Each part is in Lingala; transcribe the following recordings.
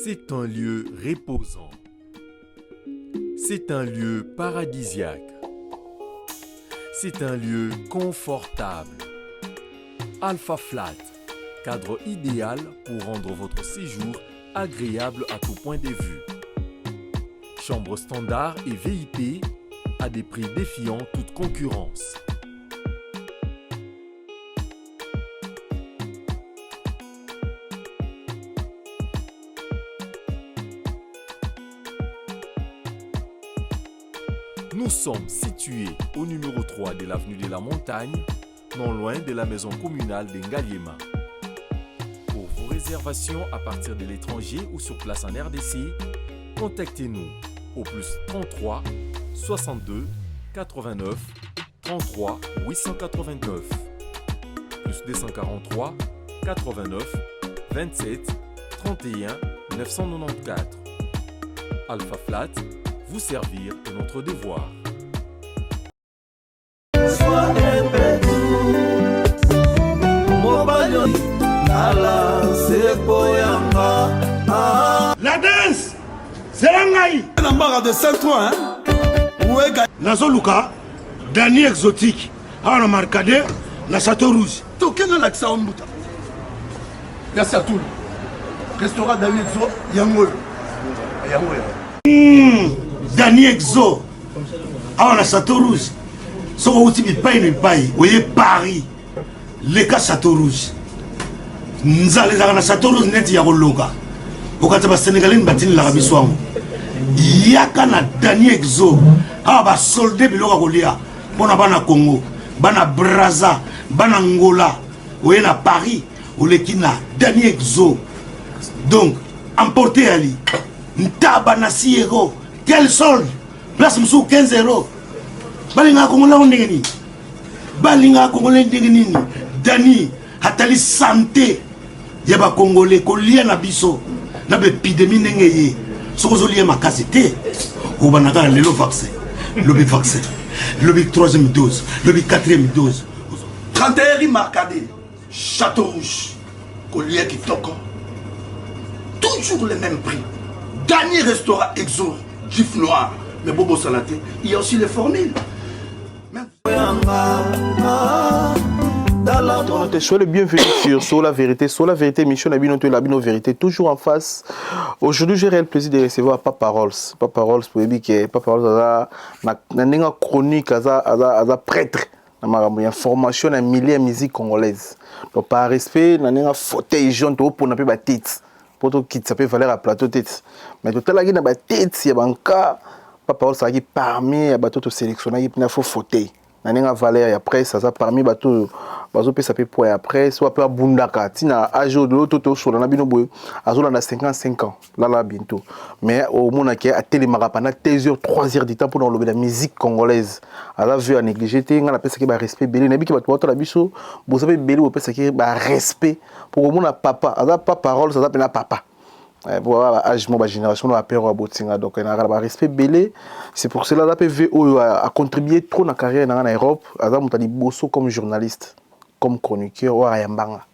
C'est un lieu reposant. C'est un lieu paradisiaque. C'est un lieu confortable. Alpha Flat, cadre idéal pour rendre votre séjour agréable à tout point de vue. Chambre standard et VIP à des prix défiant toute concurrence. Nous sommes situés au numéro 3 de l'avenue de la Montagne, non loin de la maison communale de Ngaliema. Pour vos réservations à partir de l'étranger ou sur place en RDC, contactez-nous au plus 33 62 89 33 889 plus 243 89 27 31 994. Alpha Flat, vous servir est notre devoir. La danse zela ngai na mbaka de 5 3 hein nazoluka dani exotique awa na marcade na chateau rouge tokende lakisa yo mbuta merci à tout restaurant dani exo yango oyo yango oyo Dani exo awa na chateau rouge soki outi bipai na bipai oye paris leka chateau rouge nzala ezalaka na chateau rouge neti ya koloka okati basenegalais batindelaka biso yango yaka na dani exo awa basolde biloko ya kolia mpo na bana congo bana braza bana ngola oye na paris oleki na dani exo donc emporte ali ntaba na 6 euro quel solde place mosusu 15 euro balingaka kongola yango ndenge nini balingaka kongole ndenge nini dani atali sante ya bakongole kolia na biso na baepidemie ndenge ye soki ozolia makasi te obanda kaka lelo vaccin lobi vaccin lobi troisième dose lobi quatrième dose 31 rue Marcadet Château Rouge kolia kitoko toujours le même prix dernier restaurant exo gif noir mais bobosana te il y a aussi les formules. Soyez le bienvenu sur Sur la vérité, Sur la vérité, mission la la bino vérité, toujours en face. Aujourd'hui, j'ai le plaisir de recevoir Papa Rolls. Papa Rolls, pour dire que Papa Rolls aza na ndenge chronique, aza aza aza prêtre na makambo ya formation na milieu ya musique congolaise. Donc par respect na ndenge fauteuil jaune topona mpe batete mpo tokitisa mpe valeur ya plateau tete. Mais totalaki na batete ya banka, Papa Rolls azalaki parmi ya bato tosélectionnaki mpena fo fauteuil. Na ndenge valeur ya presse, aza parmi bato oyo bazopesa mpe poids ya presse, oyo mpe abundaka ntina age oyo lelo to tosola na bino boye, azolanda 55 ans lala bientôt, mais omonaki atelemaka pendant 2 heures, 3 heures du temps mpona kolobela musique congolaise. Aza vu ya néglige te. Ngai napesaki barespect ebele, nayebiki bato baotala biso boza mpe ebele, bopesaki barespect po komona papa aza Papa Rolls, aza mpena papa po ba âge mo bagénération na bapère oyo abotinga, donc naka na barespect ebele. C'est pour cela aza mpe ve oyo acontribué trop na carrière na nga na Europe. Aza moto ya liboso comme journaliste, comme chroniqueur oyo ayambanga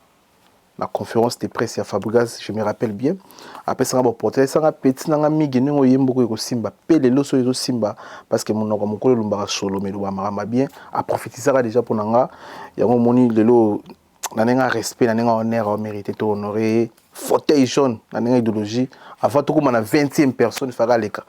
na conférence de presse ya Fabregas. Je me rappelle bien, apesanga baportrait, esanga petit nanga mingi ndenge oyemboko ekosimba mpe lelo soki ezosimba, parce que monoko mokolo elumbaka solo, me eloba makambo bien. Aprofetisaka déjà mpo na nga yango. Omoni lelo na ndenge respect, na ndenge honneur, amérité to honoré fauteuil jaune na ndenge idéologie. Avant tokóma na 20e personne faka aleka,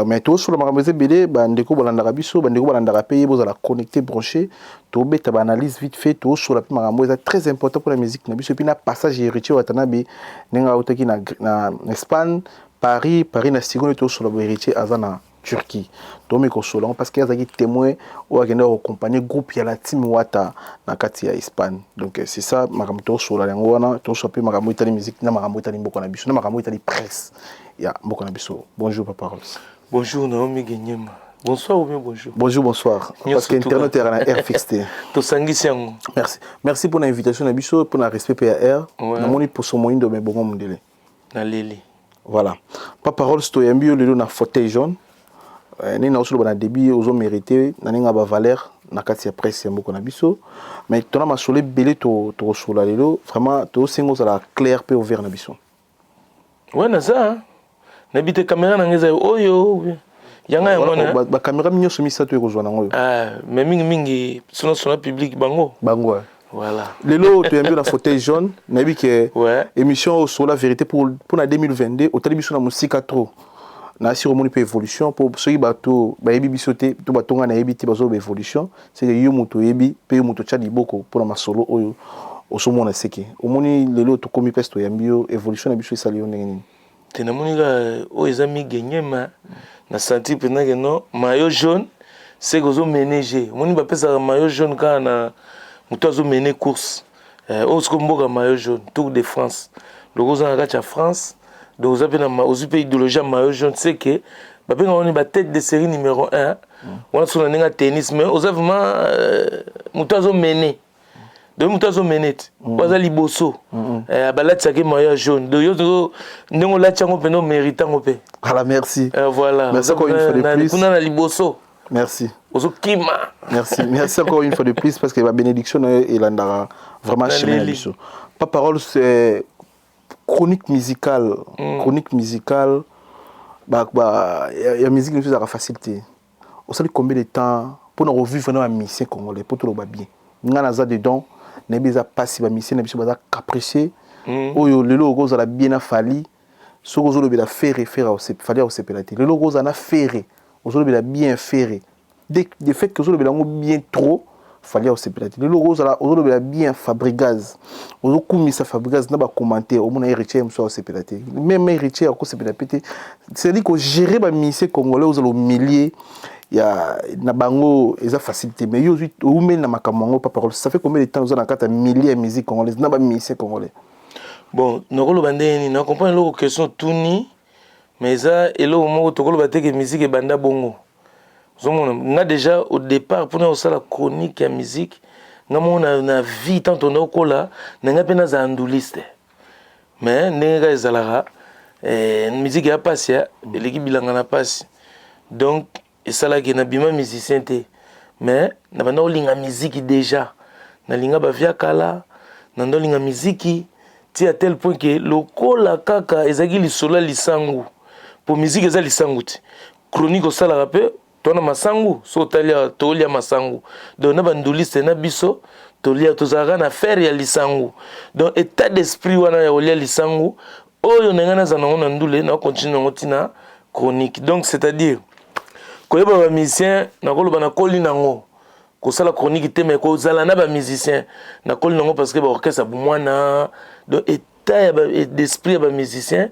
mais tosola makambo eza ebele. Bandeko bolandaka biso, bandeko balandaka mpe ye, bozala connecté, branché. Tobeta baanalyse vite fait, tosola mpe makambo eza très important mpona musique na biso, et puis na passage Héritier Watanabe ndenge autaki na Espagne, Paris, Paris na sikoyo tosola bo Héritier aza na Turquie. Tomi kosola yango parce que azalaki témoin oyo akendaki koaccompagner groupe ya la team Wata na kati ya Espagne. Donc c'est ça makambo tosola yango wana. Tosola mpe makambo etali musique na makambo etali mboka na biso na makambo etali presse ya mboka na biso. Bonjour Papa Rolls. Bonjour Naomi Genyema. Bonsoir ou bien bonjour? Bonjour, bonsoir. Parce que internet est na air fixe te. Tosangisi yango. Merci. Merci pour l'invitation na biso, pour le respect PAR. Namoni poso moyindo mais bongo mondele. Naleli. Voilà. Papa Rolls, toyambi yo lelo na fauteuil jaune. Ndenge naosoloba na début, ozomérite na ndenge ya bavaleur na kati ya presse ya mboka na biso, mais tona masolo ebele tokosola lelo. Vraiment tozosenga ozala clair mpe ouvert na biso. Ouais, naza. Nayebi te caméra na ngai eza oyo yanga yango wana. Ba caméra nyonso misato ekozwa nango oyo. Ah, mais mingi mingi sona sona public bango. Bango. Voilà. Lelo toyambi na fauteuil jaune, nayebi ke ouais. Émission oyo sur la vérité pour pour na 2022 otali biso na mosika trop. Na si omoni mpe évolution mpo soki bato bayebi biso te to bato ngai nayebi te bazoloba évolution, c'est que yo moto oyebi mpe yo moto otya liboko mpona masolo oyo ozomona seke omoni lelo tokomi mpesi toyambi yo évolution na biso esali yo ndenge nini? Te, namoni kaka oyo eza migenyema na senti mpenza ke no maillot jaune seke ozomene je omoni bapesaka maillot jaune kaka na moto azomene course oyo siko mboka maillot jaune Tour de France loko oza na kati ya France, donc oza mpe na ozwi mpe idéologie ya maillot jaune seke babengaka wani ba tête de série numéro 1 wana so na ndenge ya tennis, mais oza vraiment moto azomene, donc moto azomene te po aza liboso, balatisaki maillot jaune, donc yo ndenge olati yango mpenza omérite yango mpe. Voilà, merci. Voilà. Merci encore une fois de plus. Kuna na liboso. Merci. Ozokima. Merci, merci encore une fois de plus parce que la bénédiction elandaka vraiment chemin na biso. Pa parole, c'est chronique musicale. Chronique musicale ba ba ya musique nyonso ezalaka facile te. Osali combien de temps mpona kovivre na bamusicien congolais? Mpo toloba bien, nga naza dedans, nayebi eza mpasi. Bamusicien na biso baza capricieux. Oyo lelo okozala bien na Fally, soki ozolobela Ferre, Ferre Fally akosepela te. Lelo okozala na Ferre, ozolobela bien Ferre, de fait que ozolobela yango bien trop, Fally akosepela te. Lelo ozala ozolobela bien Fabregas, ozokumisa Fabregas na bacommentaire, omona Héritier mosu akosepela te, même Héritier akosepela pe te. C'est-à-dire kogérer bamusicien congolais, ozala au milieu ya na bango, eza facile te. Mais yo ozwi oumeli na makambo yango. Papa, ça fait combien de temps oza na kati ya milieu ya musique congolaise na bamusicien congolais? Bon, nakoloba ndenge nini, nacomprendre eloko question tuni, mais eza eloko moko tokoloba te ke musique ebanda bongo. Ozomona nga déjà au départ mpona kosala chronique ya musique, nga moko na vie tant tonda okola na nga mpe nazala nduliste, mais ndenge kaka ezalaka musique ya pasi eleki bilanga na pasi, donc esalaki nabima musicien te, mais na banda kolinga musique déjà, nalinga bavia kala, nanda olinga miziki ti à tel point ke lokola kaka ezalaki lisolo ya lisangu, po musique eza lisangu te, chronique osalaka mpe to na masangu so otali tolia masangu, donc na banduliste na biso tolia, tozalaka na affaire ya lisangu. Donc état d'esprit wana ya kolia lisangu oyo na ngai naza nango na ndule, na continue nango ntina chronique. Donc c'est-à-dire koyeba bamusicien, nakoloba nakoli nango kosala chronique te, mais kozala na bamusicien nakoli nango parce que baorchestre ya bomwana. Donc état d'esprit ya bamusicien,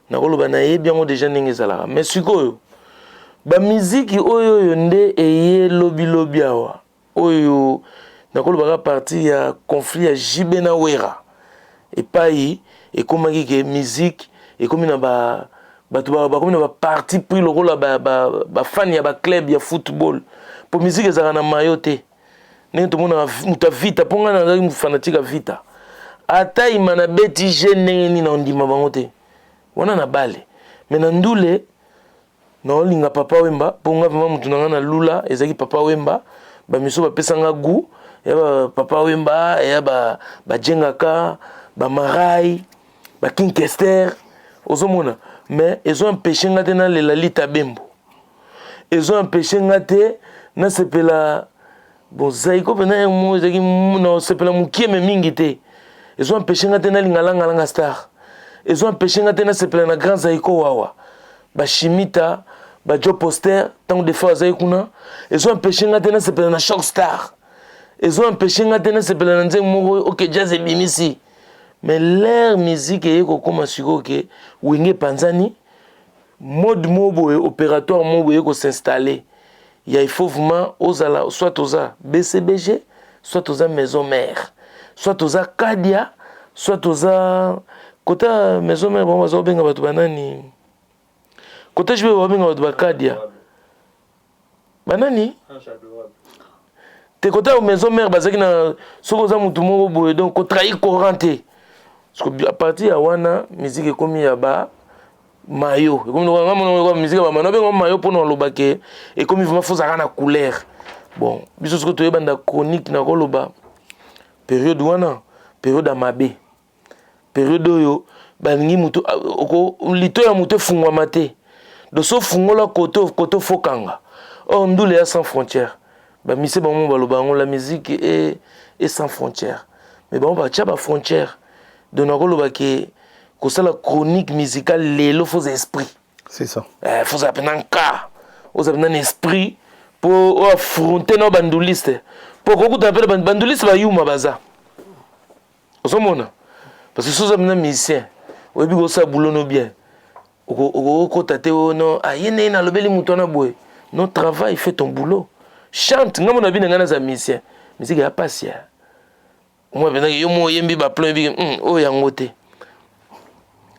nakoloba nayebi yango déjà ndenge ezalaka. Mais sikoyo bamiziki oyo oyo nde eye lobilobi awa oyo, nakolobaka partir ya conflit ya JB na Wera epai ekomaki ke musique ekomi na ba bato bakomi na baparti pris lokola bafani ya baclub ya football, mpo musique ezalaka na mayo te. Ndenge tomonaka moto ya Vita, mpo ngai nazalaki fanatique ya Vita, ata ima na beti je ndenge nini na ondima bango te wana na bale. Mais na ndule naolinga Papa Wemba, mpo nga vraiment motu na ngai na lula ezalaki Papa Wemba. Bamiso bapesanga goût ya Papa Wemba, ya bajengaka bamarai, baking Kester, ozomona. Mais ezo empêche nga te nalela Lita Bembo, ezo empêche nga te nasepela. Bon, Zaiko mpena mo ezalaki nasepela mokie me mingi te. Ezo empêche nga te nalinga Langalanga Star, ezo empêche nga te nasepela na Grand Zaiko Wawa, bashimita, bajo poster ntango des fois azali kuna. Ezo empêche nga te nasepela na Choc Star, ezo empêche nga te nasepela na nzembo moko OK Jazz ebimisi. Mais l'air musique eye kokóma sikoyo ke Wenge epanzani, mode moko boye opératoire moko boye kos'installer ya il faut vraiment ozala soit oza BCBG, soit oza Maison Mère, soit oza Kadia, soit oza kota Maison Mère. Bango baza kobenga bato banani kota jibe, babenga bato bakadia banani te. Kota Maison Mère bazalaki na soki oza motu moko boye, donc kotrahir courant te. À partir ya wana musique ekomi ya ba mayo, ekomi nga mona musique ya bamayo, nabenga mayo mpona oloba ke ekomi vraiment faut ozalaka na couleur. Bon, biso soki toyebanda chronique, nakoloba période wana période ya mabe. Periode oyo balingi mutu lito ya mutu efungwama te. Donc so fungola koto koto fokanga. Or ndule ya sans frontière. Ba mise bango baloba yango la musique est, est sans frontière. Mais bango batia ba frontière. Donc nakoloba ke kosala chronique musicale lelo faut esprit. C'est ça. Eh, faut ozala mpenza nka ozala mpenza na esprit mpo oaffronte na banduliste mpo okokutana mpe na banduliste bayuma baza ozomona parce que soki oza mpenza musicien oyebi kosala boulot no bien okokota te oyo no aye ndenge nalobeli moto wana boye. No, travail, fait ton boulot, chante. Ngai mona bino, ngai naza musicien, musique ya pasi ya omoi mpenza. Yo mo oyembi baplan, oyebi oyo yango te.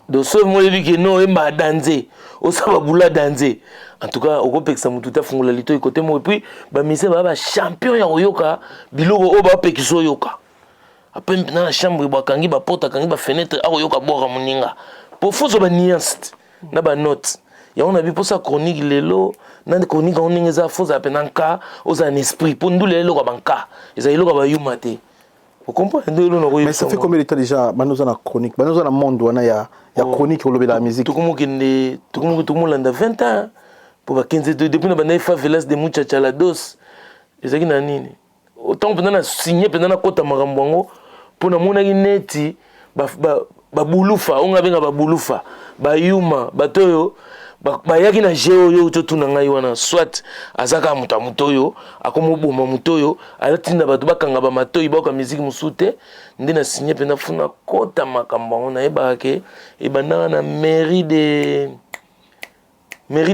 Donc soki mo oyebi ke no oyemba danze, osala babula danze, en tout cas okopekisa motu te afungola litoi kote moko. Et puis bamusicien baya bachampion ya koyoka biloko oyo bapekisa oyoka. Apres mpena na chambre, bakangi baporte, akangi bafenêtre, akoyoka bwaka moninga po fozwa banuance na banote yango. Na bi mposa chronique lelo na chronique yango ndenge eza, fozala mpena nka ozala na esprit mpo ndula eloko ya banka ezala eloko ya bayuma te. Ocomprendre nde eloko. Mais ça fait combien de temps déjà bano oza na chronique, bano oza na monde wana ya chronique, olobela ya musique? Tokomokende, tokomolanda 20 ans mpo bakenze depuis na bandaki Favelas de Muchacha la dos ezalaki na nini. Ntango mpenza na signe mpenza nakɔta makambo yango mpo namonaki neti babulufa oyo nga benga babulufa, bayuma, bato oyo bayaki na jeu oyo totuna ngai wana. Soit aza kaka moto ya moto oyo akomoboma moto oyo atinda bato bakanga bamatoi, bayoka miziki mosusu te. Nde na signe mpenza funa kota makambo yango. Nayebaka ke ebandaka na mairie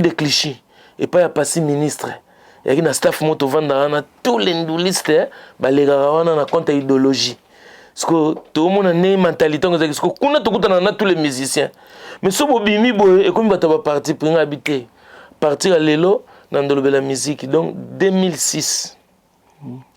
de Clichy, epai ya pasi ministre eyaki na staff mo tovandaka wana. Tous les ndulistes balekaka wana na compte ya idéologie. Siko toomona ndenge mentalité yango ezalaki. Siko kuna tokutanaka na tous les musiciens, mais so bobimi boye ekomi bato ya baparti pris. Nga abi te, partir ya lelo na ndolobela musique. Donc 2006,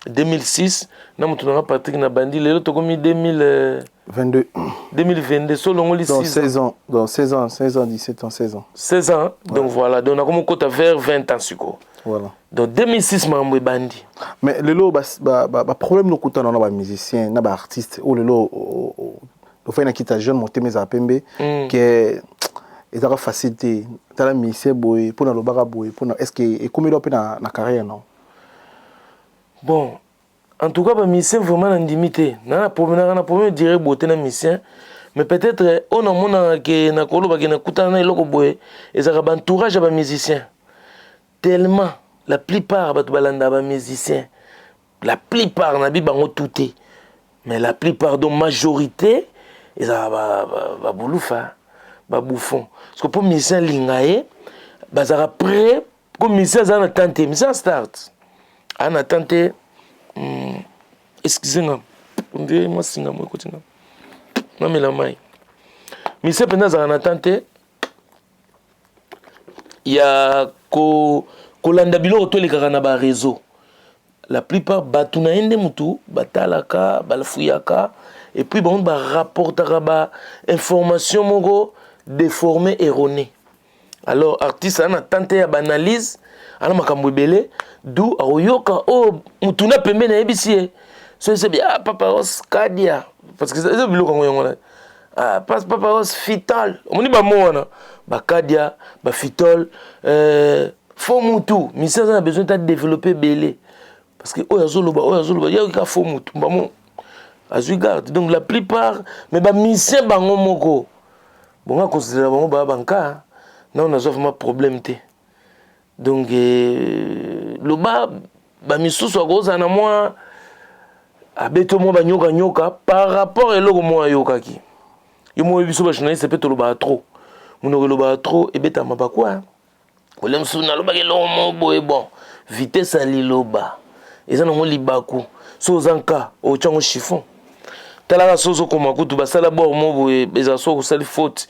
2006 na moto nanga Patrick na bandi. Lelo tokomi 2000 22. 2022, so olongoli 16 ans. Donc 16 ans, 16 ans, 17 ans, 16 ans. 16 ans, ouais. Donc voilà, donc nakomi okota vers 20 ans sikoyo. Voilà. Donc 2006 makambo ebandi. Mais lelo baproblème nokutana na bamusicien na baartiste oyo lelo ofai na kita jeune, motema ezala pembe ke ezalaka facile te. Tala musicien boye mpo nalobaka boye mpona est ce que ekomeli mpe na carrière non? Bon, en tout cas bamusicien vraiment nandimi te. Naa na problème dire beauté na musicien, mais peut-être oyo namonaka ke nakolobake nakutana na eloko boye ezalaka baentourage ya bamusicien. Tellement la plupart bato balandaka bamusicien, la plupart, nabi bango tout te, mais la plupart, donc majorité, ezalaka babulufa, babouffon. Parce que mpo musicien alinga ye, bazalaka prêt ko musicien aza na temps te. Musicien start aa na temps te. Excuse nga, ondire mwa singa mo ekoti nga, namela mai. Musicien mpenza azalaka na temps te ya kolanda biloko to elekaka na bareseau. La plupart bato na ye nde motu batalaka, balafuyaka, et puis bango barapportaka bainformation moko déformé, erroné. Alors artiste aza na temps te ya baanalyse, ana makambo ebele du akoyoka oyo motu na pembeni ayebisi ye. So esebi ah, Papa Os kadia, parce que eza biloko yango yango wana. Ah, Papa Os fitol, omoni bamo wana bakadia bafitol, fo mutu musicien aza na besoin ta développer ebele, parce que oyo azoloba, oyo azoloba ye kaka fo mutu mbamo azwi garde. Donc la plupart, mais bamusicien bango moko bonga considéra bango baya banka nao nazwa vraiment problème te. Donc loba bamisusu akozala na mwa abeti mwa banyokanyoka par rapport eloko moko ayokaki. Yo moko biso bajournaliste mpe tolobaka trop, monoko elobaka trop, ebetama bakwa ole mosusu nalobaki eloko moko boye. Bon, vitesse ya liloba eza nango libaku. So oza nka otyango chiffon, talaka so ozokoma kutu basala bord mo boye ezala so osali faute,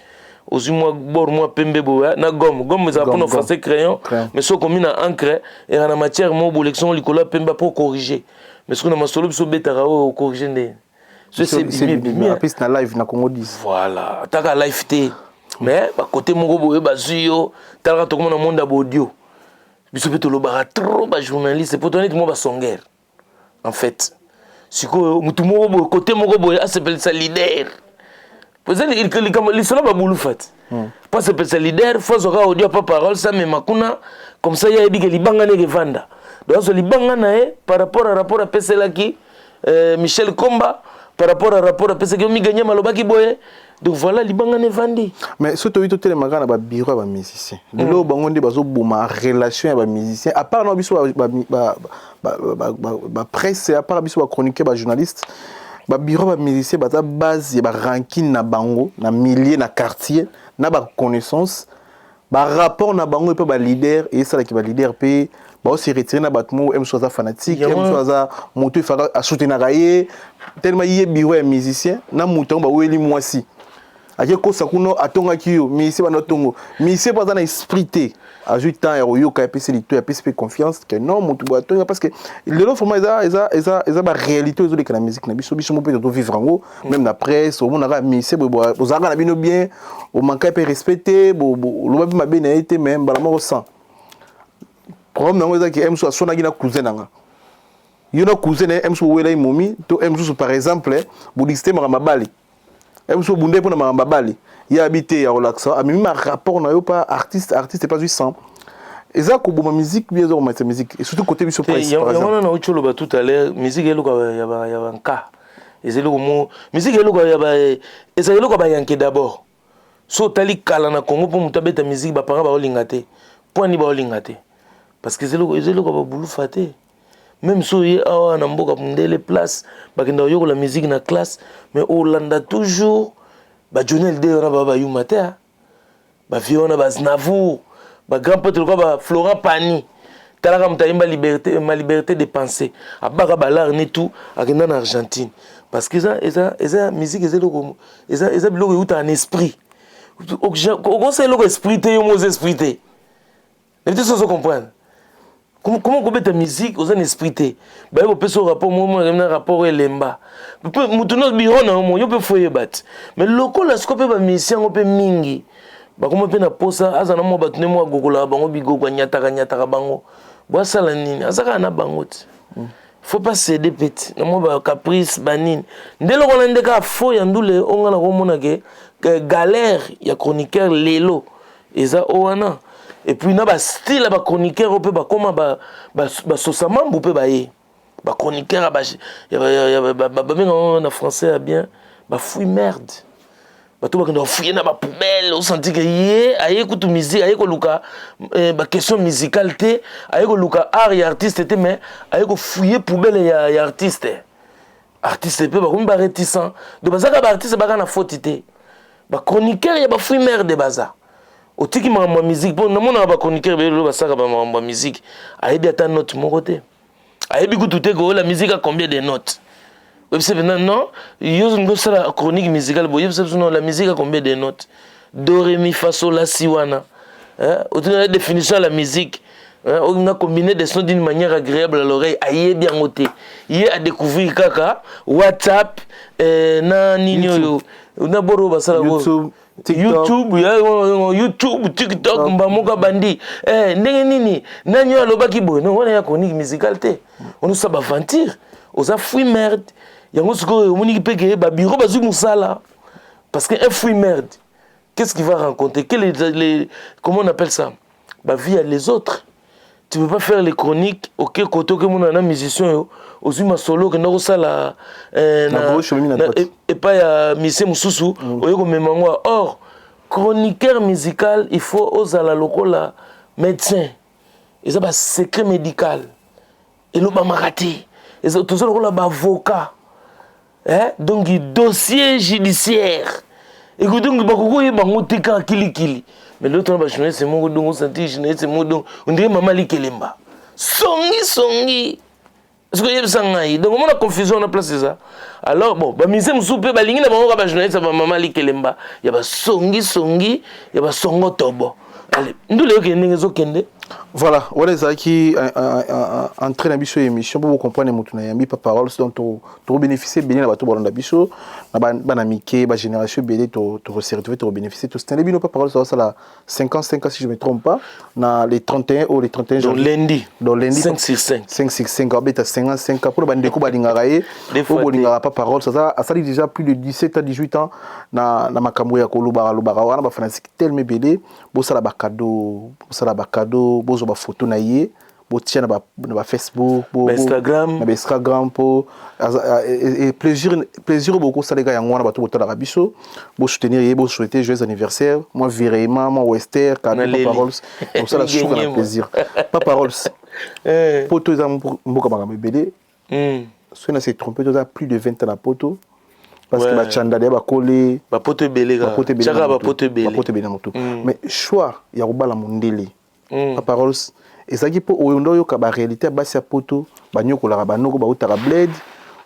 ozwi mwa bord mwa pembe boye na gomme. Gomme ezala mpona français crayon, mais so okomi na encre eka na matière mo bolekisi likolo ya pembe mpo corriger. Mais soki na masolo biso obetaka oyo ocorrige ndeni? So ebimi na live na Congo 10. Voilà, ataka live te, mais bakote moko boye bazwi yo. Talaka tokomona monde ya baaudio, biso mpe tolobaka trop bajournaliste po to neti mwa basongere en fait. Sikoyo mutu moko boye kote moko boye asepelisa leader. Po eza likambo lisolo babulufa ti. Po asepelisa leader, faut azwaka audio ya Papa Rolls amema kuna, comme ça ye ayebi ke libanga ndenge evanda. Donc azwa libanga na ye par rapport à rapport apeselaki Michel Komba, par rapport à rapport apesaki yo Miganyama alobaki boye. Donc voilà, libanga na evandi. Mais soki toyi totelemaka na babureau ya bamusicien lelo, bango nde bazoboma relation ya bamusicien, à part na biso bapresse, à part biso bachroniqueur, bajournaliste. Babureau ya bamusicien baza base ya barancune na bango na milieu, na quartier, na baconnaissance, barapport na bango mpe baleader. Esalaki baleader mpe baose retire na bato mo mosusu aza fanatique, mosusu aza moto efaka asoutenaka ye tellement. Ye bureau ya musicien na moto yango baweli mwasi ake kosa kuna, atongaki yo musicien, banda tongo musicien mpo aza na esprit te, azwi temps ya koyoka, apesi lito, apesi mpe confiance ke non, motu boye atonga. Parce que lelo vraiment eza baréalité oyo ezoleka na musique na biso. Biso mo mpe tovivre yango même na presse. Omonaka musicien boye, bozalaka na bino bien, omanka mpe respect te, oloba mpe mabe na ye te, mais mbala moko sans problème nango ezaki ye mosusu asonaki na cousin na nga, yo na cousin na ye mosusu bowelai momi to ye mosusu. Par exemple, bodiscuter makambo mabale, ye mosusu obunda ye mpona makambo mabale, ye abi te ya kolakisa, amemi ma rapport na yo pa artiste, artiste epa azwi 100. Eza koboma musique bien, eza komatisa musique, et surtout côté biso presse, par Yango exemple. Wana nauti oloba tout à l'heure, musique eloko ya banka, eza eloko mo musique eloko ya ezala eloko ya bayanke d'abord. So otali kala na Congo, mpo moto abeta musique, baparent baolinga te. Mpo ani baolinga te? Parce que eza eloko ya babulufa te. Même so oye awa na mboka mondele, place bakenda koyokola musique na classe, mais olanda toujours baJohnny Hallyday wana, baa bayuma te, ah. Bavieux wana, baAznavour, bagrand pote lokola baFlorent Pagny. Talaka moto ayemba liberté, ma liberté de penser, abaka balare ne tout, akenda na Argentine. Parce que eza musique, eza eloko, eza biloko eutaka na esprit. Okosala eloko esprit te, yo mo oza esprit te. Nayebi te so ozo comprendre comment kobeta musique oza na esprit te. Baye kopesa yo rapport mo na rapport elemba motu no biro na yo mo yo mpe fo oyeba te. Mais lokola siko mpe bamusicien yango mpe mingi bakoma mpe na posa aza na mwa bato nde mwa agokolaka bango bigogo, anyataka nyataka bango bo asala nini, aza kaka na bango te. Faut pas céder mpe te na mwa bacaprice banini. Nde eloko wana nde kaka fo ya ndule oyo nga na komona ke galère ya chroniqueur lelo eza o wana. Et puis na bastyle ya bachroniqueur oyo mpe bakóma basosa mambu mpe baye bachroniqueur babenga na français ya bien bafouille merde. Bato bakende bafouille na bapoubelle, osanti ke ye aye kutu musique, aye koluka baquestion musicale te, aye koluka art ya artiste te, mais aye kofouille poubelle ya artiste. Artiste mpe bakomi baréticent. Donc bazaka baartiste baka na faute te, bachroniqueur ya bafouille merde baza otiki makambo ya musique. Mpo namonaka bachroniqueur belelo basalaka bamakambo ya musique, ayebi ata note moko te, ayebi kutu te koyola musique a combien de notes. Oyebisa mpenza non, yo olingi osala chronique musicale boye, oyebisa biso non, la musique a combien de notes? Do, ré, mi, fa, sol, la, si wana otuna la définition ya la musique, on combiner des sons d'une manière agréable à l'oreille, ayebi yango te. Ye adécouvrir kaka WhatsApp, na nini oyo na boro basala YouTube. YouTube, YouTube, TikTok, mbamoka bandi ndenge nini, nani oyo alobaki boye. Non, wana ya chronique musicale te, wana osala baventure, oza fouille merde. Yango sikoyo omoniki mpe ke babureau bazwi mosala, parce que un fouille merde, qu'est-ce qu'il va rencontrer? Quel est les, comment on appelle ça, bavie ya les autres. Tu peux pas faire les chroniques oke kote okemona na musicien oyo ozwi masolo, okenda kosala epai ya musicien mosusu, oye komema yango. Or chroniqueur musical, il faut ozala lokola médecin, eza basecret médical, elobamaka te. Toza lokola baavocat, donc dossier judiciaire, donc bakoki oyeba yango te kaka kilikili. Mais lelo tona bajournaliste moko, donc osanti journaliste moko, donc ondire mama likelemba songi songi. Soki oyebisa ngai, donc omona confusion na place eza. Alors bon, bamusicien mosusu mpe balingi na bango kaka bajournaliste ya bamama likelemba, ya basongi songi, ya basongo tobo. Ale ndule, eyokende ndenge ezokende. Voilà, wana ezalaki entrée na biso émission mpo bocomprendre motu na yambi Papa Rolls. Donc tokobénéficie ebele na bato bolanda biso, na bana mike, bagénération ebele, tokose retrouve, tokobénéficie. Tositande bino, Papa Rolls azosala 55 ans, si je me trompe pas, na les 31 ou les 31. Donc lundi. Donc lundi. 5 sur 5. 5 sur 5, abeta 55 ans. Mpona bandeko balingaka ye, oyo bolingaka Papa Rolls, asali déjà plus de 17 ans, 18 ans na makambo ya kolobaka lobaka wana. Bafanatike telema ebele, bosala bacadeau, bosala bacadeau, bozwa bafoto na ye, botia na bafacebook, Instagram. Na bainstagram, mpo plaisir, plaisir oyo bokosaleka yango wana. Bato botalaka biso, bosoutenir ye, bosouhaiter joyeux anniversaire. Moi virement, moi wester Papa Rolls, osala suka na plaisir. Papa Rolls, poto eza mboka makambo ebele. Soki na se trompe, toza plus de 20 ans na poto, parce que bachandale ya bakole. Bapoto ebele. Bapoto ebele. Bapoto ebele. Bapoto ebele na motu. Mais choix ya kobala mondele, Papa Rolls, ezalaki mpo oyo nde oyoka baréalité ya basi ya poto, banyokolaka banoko, bautaka bled,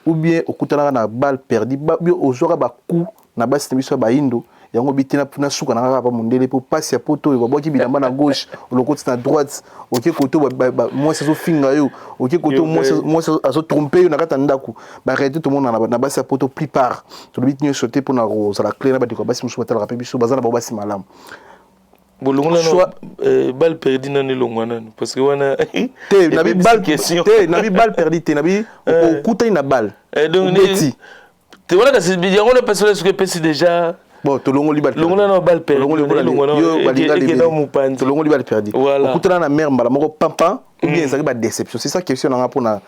ou bien okutanaka na balle perdue, bien ozwaka bacoup na basi na biso ya bayindo yango bi te na suka na kaka pa mondele, mpo pasi ya poto oyo babwaki bilamba na gauche, olokoti na droite, oke koto mwasi azofinga yo, oke koto mwasi azotrompe yo na kati ya ndako. Baréalité tomona na basi ya poto, plupart, tolobi nyonso te mpona kozala clair na bandeko ya basi mosusu batalaka mpe biso, baza na bango basi malamu. Bolongola balle perdue nanu, elongwa nanu, parce que wana Te, nabi balle te, nabi balle perdue te, nabi okutani na balle. Obeti te wana, kasi yango na epesi soki epesi déjà. Bon, tolongoli balle. Longola na balle perdue. Tolongoli, tolongoli balle perdue. Okutana na mare mbala moko pampa, ou bien ezalaki badéception? C'est ça question nanga mpona.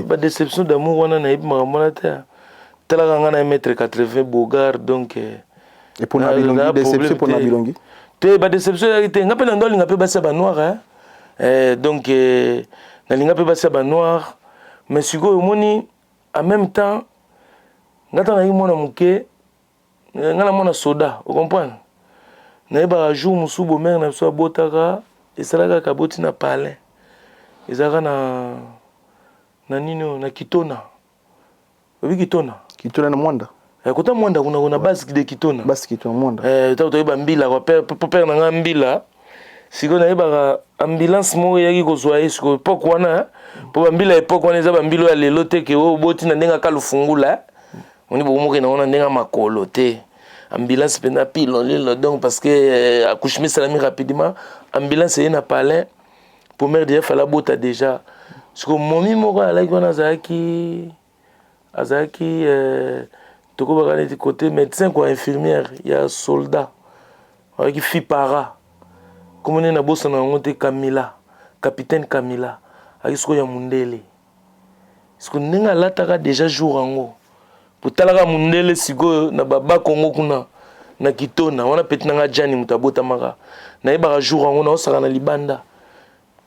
Badéception d'amour wana, nayebi makambo wana te. Talaka nga na 1 mètre 80, beau gars, donc. Mpona bilongi, déception mpona bilongi? Te, badéception ezalaki te. Nga mpe na ndo alinga mpe basi ya banoir, donc nalinga mpe basi ya banoir. Mais sikoyo omoni, en même temps nga ntango nayaki mwana moke, nga na mwana soda, ocomprendre, nayebaka jour mosusu bomare na biso abotaka, esalaka kaka aboti na palin, ezalaka na nini oyo na Kitona, oyebi Kitona? Kitona na Mwanda. Kota Mwanda kuna, kuna base de Kitona. Base Kitona, Mwanda. Ntango toyeba mbila po père na nga mbila. Sikoyo nayebaka ambulance moko eyaki kozwa ye. Sikoyo époque wana, mpo bambila époque wana eza bambila oyo ya lelo te, ke oyo oboti na ndenge aka lufungula, oni bokomokende ngo na ndenge ya makolo te. Ambulance mpenza pilo lilo, donc parce que accouchement esalami rapidement, ambulance eye na palin po mare déjà fallait abota déjà. Sikoyo momi moko alaki wana, azalaki tokobaka neti côté médecin quoi, infirmière ya soldat, azalaki fi para kombo nde nabosana yango te, Kamila, capitaine Kamila. Azalaki sikoyo ya mondele. Sikoyo ndenge alataka déjà jour yango, potalaka mondele sikoyo na babakongo kuna na Kitona wana, petit nanga Jani, moto abotamaka, nayebaka jour yango naosaka na libanda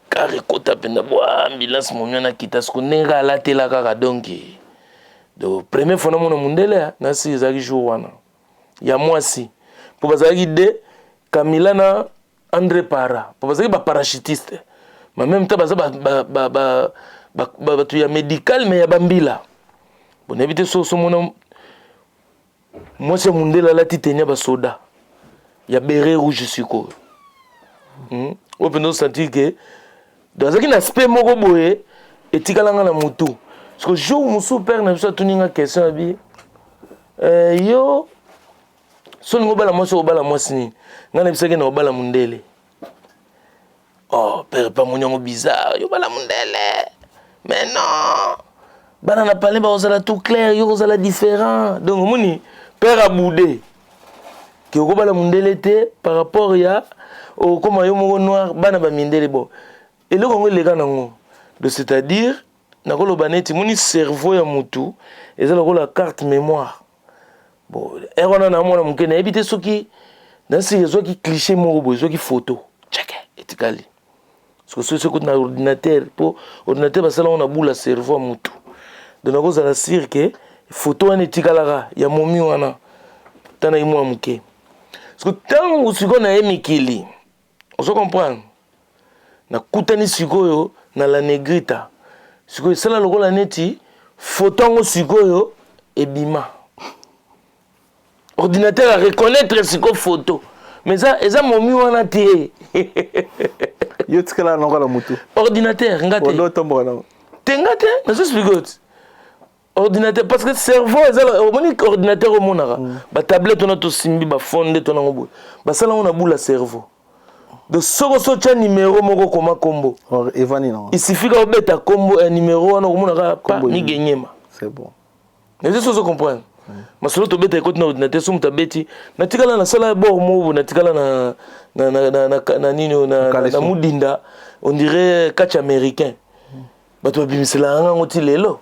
car ekota mpenza bwa ambulance, momi wana akita. Siko ndenge alatela kaka, donc première fois namona mondele nasi ezalaki jour wana ya mwasi, mpo bazalaki de Kamila na André Para, mpo bazalaki baparachutiste, mais même temps baza bato ya médical, mais ya bambila. Bon, nayebi te so osomona mwasi ya mondele alati tenue ya basoda ya béret rouge sikoyo, Oyo mpenza osentir ke donc azalaki na aspect moko boye, etikalanga na motu. Parce que jour mosusu père na biso atuni nga question, abi yo so olingi obala mwasi, obala mwasi nini? Ngai nayebisaki na obala mondele. Oh, père pa moni yango bizarre, yo bala mondele, mais non, bana na palais bakozala tout clair, yo kozala différent. Donc omoni père abude ke okobala mondele te par rapport ya okóma yo moko noir, bana bamindele. Bon, eloko yango eleka nango. Donc c'est-à-dire nakoloba neti moni cerveau ya motu eza lokola carte mémoire. Bon, ere wana na mwana moke, nayebi te soki nasiki ezwaki cliché moko boye, ezwaki photo tcheke, etikali. Soki soki ekoti na ordinateur, mpo ordinateur basala ngo na bula cerveau ya motu, donc nakozala sûr ke photo wana etikalaka ya momi wana ntanaki mwana moke. Parce que ntango sikoyo naye mikili, ozo comprendre, nakutani sikoyo na la negrita, sikoyo esala lokola neti photo yango sikoyo ebima, ordinateur areconnaître sikoyo photo. Mais eza, eza momi wana te. Yo tikala nango na motu. Ordinateur nga te. Otomboka nango. Te, nga te, nazo expliquer oti. Ordinateur, parce que cerveau eza, omoni ordinateur omonaka batablette wana, tosimbi baphone nde to nango boye, basala yango na bula cerveau. Donc soko so otya numéro moko, koma kombo, evani nango. Il suffit ka obeta kombo ya numéro wana, okomonaka pa migenyema. C'est bon. Eza so ozo comprendre masolo tobeta ekoti na ordinateur. So moto abeti, natikala nasala bord moko, natikala na nini, na mudinda, on dirait catch américain. Bato babimiselaka yango ti lelo.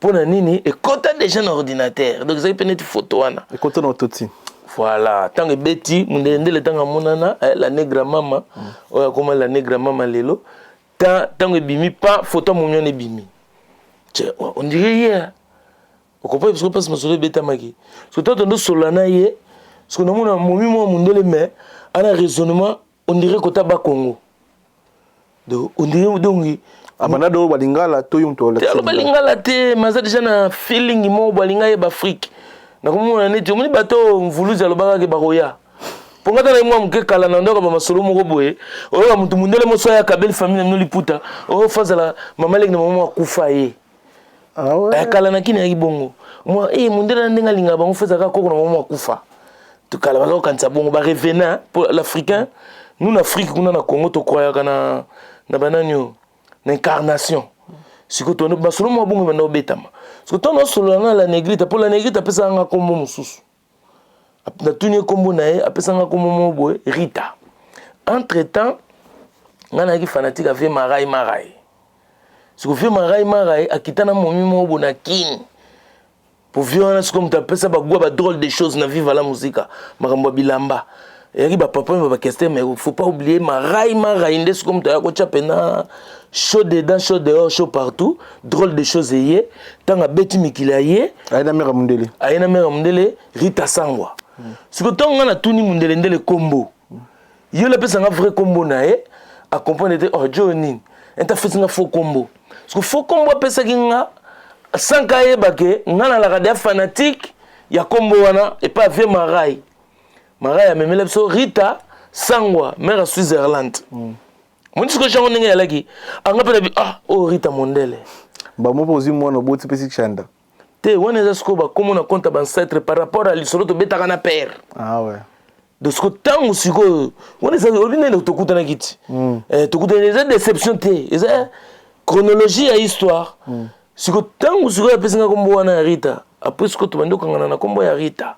Mpo na nini? Ekota déjà na ordinateur, donc ezali mpe neti photo wana. Ekota na ototi. Voilà, ntango ebeti mundelendele, ntango amonana la negra mama oyo akoma la negra mama lelo, ntango ebimi pa photo ya momi wana ebimi, on dirait ye okompa biso mpasi. Masolo ebetamaki so ntango tondosolola na ye, soki namona momi mwa mondele, mais ana raisonnement on dirait kota Bakongo, donc on dirait donc Abanda do balingala to yo moto? Te, aloba lingala te, mais aza déjà na feeling moko balinga yeba Afrique. Nakomona neti omoni bato mvuluzi alobaka ke bakoya mpo nga tala mwa moke kala na ndoka bamasolo moko boye. Oyoka motu mondele moso ayaka belle famille na bino liputa oyo fazala mama leki na mama akufa ye. Ah, kala na kini ayaki bongo mwa e mondele na ndenge alingaka bango, fo ezalaka koko na mama akufa. Kala baza kokanisa bongo barevenant pour l'Africain. Nous na Afrique kuna, na Congo, tokroyaka na banani oyo na incarnation. Sikoyo masolo mwa bongo ebanda obetama. Sikoyo ntango nasolola na la negrita, mpo la negrita apesaka nga nkombo mosusu, natuni ye nkombo na ye, apesanga nkombo moko boye, Rita. Entre temps ngai nayaki fanatique ave Marai Marai. Sikoyo vieux Marai Marai akita na momi moko boye na Kini po vieux wana sikoyo moto apesa bagwa badrôle de choses na Viva la Musica, makambo ya bilamba eyaki bapapa oyo bakester. Mais faut pas oublier Marai Marai nde sikoyo moto aya kotya mpena chaud dedans, chaud dehors, chaud partout, drôle de choses. Eye ntango abeti mikili aye. Aye na mare mondele. Aye na mare mondele, Rita Sangwa. Sikoyo ntango ngai natuni mondele ndele kombo ye, oyo apesanga vrai kombo na ye, acomprendre te. Oh, jo nini ente apesi nga faux kombo? Parce que faux kombo apesaki nga sans kayeba ke nga nalaka deya fanatique ya kombo wana epai avie Marai Marai amemela biso Rita Sangwa, mare ya Switzerland. Moni sikoyo jango ndenge eyalaki anga mpe nabi: ah, oyo Rita mondele. Bango mpo ozwi mwana, oboti, mpesi Chanda. Te, wana eza sikoyo bakombo na compte ya baancêtre par rapport ya lisolo tobetaka na père. Ah ouais. Donc sikoyo ntango sikoyo wana eza olobi ndenge tokutanaki ti. Tokutani, eza déception te, eza chronologie ya histoire. Sikoyo ntango sikoyo apesinga kombo wana ya Rita, après sikoyo tobandi okangana na kombo ya Rita.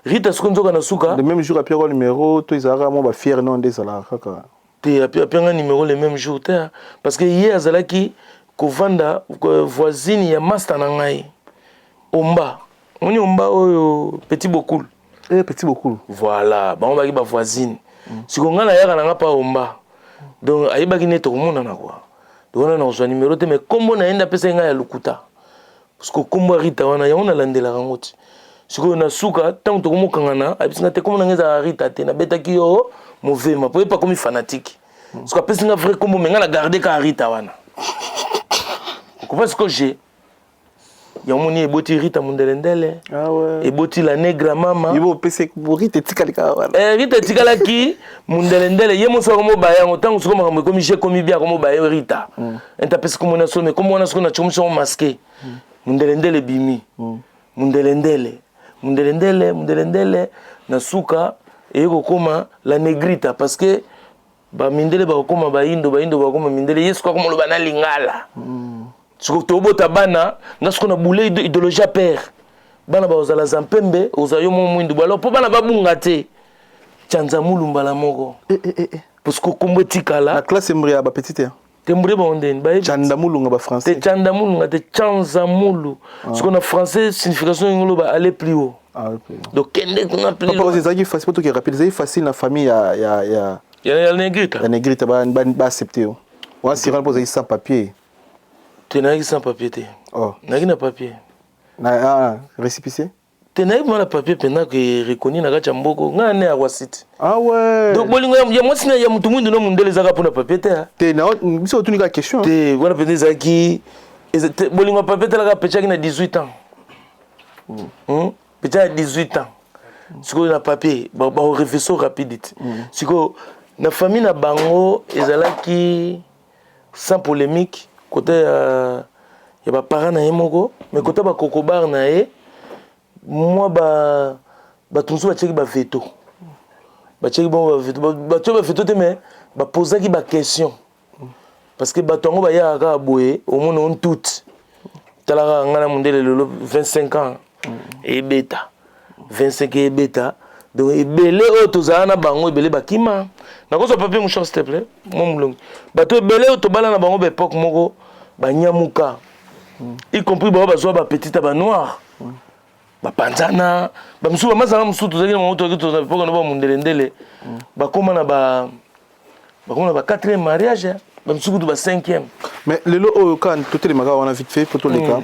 Rita sikoyo nzoka na suka. Le même jour apiaka numéro to ezalaka mwa bafiere? No, nde ezalaka kaka. Te, apianga numéro le même jour te, parce que ye azalaki kovanda voisine ya master na ngai Omba. Omoni Omba oyo, Petit Bokul? Eh, Petit Bokul. Voilà, bango baki bavoisine. Sikoyo ngai nayaka na nga mpa Omba, donc ayebaki nde tokomonana kua. Donc wana nakozwa numéro te, mais kombo na ye nde apesaki ngai ya lokuta, parce que kombo ya Rita wana yango nalandelaka yango ti sikoyo na suka. Ntango tokomokangana, ayebisi nga te kombo na ngai ezalaka Rita te, nabetaki yo movema po yepa komi fanatique. Siko apesi nga vrai kombo, mais ngai na garde kaka Rita wana. Okopa sikoyo je yango moni eboti Rita mondelendele. Ah ouais. Eboti la negra mama. Yo opesi Rita, etikali kaka wana. Eh, Rita etikalaki mundelendele. Ye moso akomoba yango ntango sikoyo makambo ekomi je ekomi bien, akomoba ye Rita. Ente apesi kombo na so, mais kombo wana sikoyo na tiomi songo masque mundelendele ebimi mundelendele, mundelendele, mundelendele, na suka eye kokoma la negrita, parce que bamindele bakokoma bayindo, bayindo bakokoma mindele. Ye sikoyo akomoloba na lingala. Sikoyo tobota bana nga sikoyo na bule idéologie ya père, bana bakozala zampembe, ozala yo mo mwindu. Alors mpo bana babunga te, Tyanza Mulu mbala moko. Eh, eh, eh, eh. Parce que kombo etikala. Na classe mbri ya bapetite te. Te, mbure bango ndeni bayebi. Chanda Mulunga te. Bafrançais. Tchanda Mulunga te, Tyanza Mulu. Sikoyo na français signification yango loba aller plus haut. Ah, ok. Donc kende kuna plus Papa, loin. ezalaki facile po toke rapide, ezalaki facile na famille ya ya negrita? Ya negrita baaccepte yo wana sirana mpo ozalaki sans papier? Te, nayaki sans papier te. Oh. Nayaki na papier. Na ah, récépissé? Te, nayaki mwa na papier mpenza ke reconnu na kati ya mboko. Ngai ne ya Roi City. Ah ouais. Donc bolingo ya mwasi na ya motu mwindu na mondele ezaka mpona papier te, ah. Te, na biso otuni kaka question. Te, wana mpenza ezalaki bolingo ya papier. Talaka, petiaki na 18 ans. Petia ya 18 ans. Sikoyo na papier bakorefuse rapide te. Sikoyo na famille na bango ezalaki sans polémique côté ya baparent na ye moko, mais côté bakokobar na ye mwa ba bato mosusu batiaki baveto, batiaki bango baveto, batiaki baveto te, mais bapozaki baquestion, parce que bato yango bayaka kaka boye. Omona on toute tala kaka ngai na mondele lelo 25 ans ebeta, 25 ebeta. Donc ebele oyo tozala na bango, ebele bakima. Nakozwa papier mouchoir, s'il te plaît? Mwa molongi. Bato ebele oyo tobala na bango baépoque moko banyamuka, y compris bango bazwa bapetite ya banoir, bapanzana. Bamisusu bamazanga mosusu tozalaki na bango, tozalaki toza époque na bamundelendele, bakóma na ba quatrième mariage, bamisusu kutu ba cinquième. Mais lelo oyo kaka totelemaka wana vite fait po toleka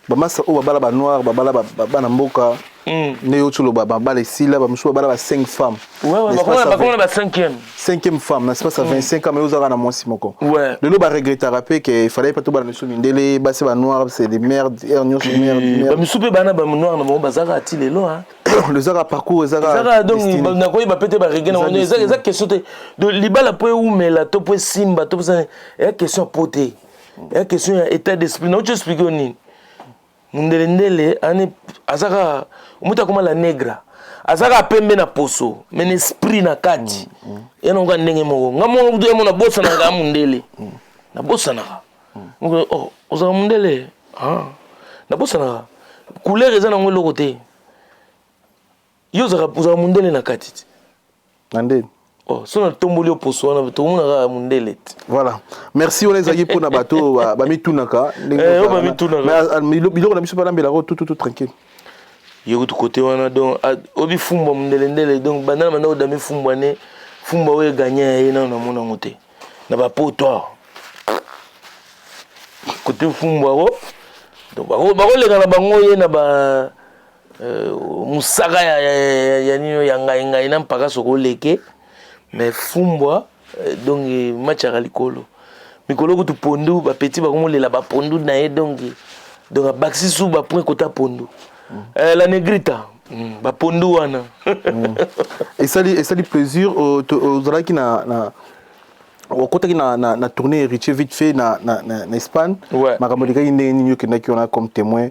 bamasa oyo babala banoir, babala bana mboka, nde yo toloba babala esila, bamosusu babala ba 5 femmes. Bakoma na ba cinquième. Cinquième femme na espace ya 25 ans, mais ozalaka na mwasi moko. Lelo baregretaka mpe ke fallait pa tobala misu mindele, basi banoir, c'est des merde, aire nyonso merde. Bamisusu mpe bana banoir na bango bazalaka ati lelo. Ezaka parcours. Ezaka donc nakoyeba pe te baregret na bango. Eza question te. Donc libala mpo eumela to mpo esimba to eza question ya po te, eza question ya état d'esprit. Nauti explique yo nini. Mundelendele ani aza kaka moto akoma la negra, aza kaka pembe na poso, mais na esprit na kati ye nango kaka ndenge moko. Nga moko kutu yamo nabosanaka ya mundele, nabosanaka. Oh, ozalaka mundele? Nabosanaka. Couleur eza nango eloko te. Yo ozalaka mundele na kati te. Na ndeni? Oh, so natomboli yo poso wana, tokomona kaka mundele te. Voilà, merci. Wana ezalaki mpona bato bamitunaka. Bamitunaka. Biloko na biso balambelako tout tranquille. Ye kutu kote wana, donc obi fumbwa mundelendele, donc banda na banda odami fumbwa ne fumbwa oyo eganya ya ye nano namona yango te na bapoto kote fumbwa ko. Donc bakoleka na bango ye na ba mosaka ya nini ya ngai ngai na mpaka soko oleke, mais fumbwa donc matiaka likolo mikolo kutu pondu. Bapeti bakomolela bapondu na ye, donc abakisi su bapoint kota pondu. La negrita, bapondu wana. Esali plaisir. Ozalaki na okotaki na tournée Héritier vite fait na Espagne. Makambo elekaki ndenge nini? Okendaki wana comme témoin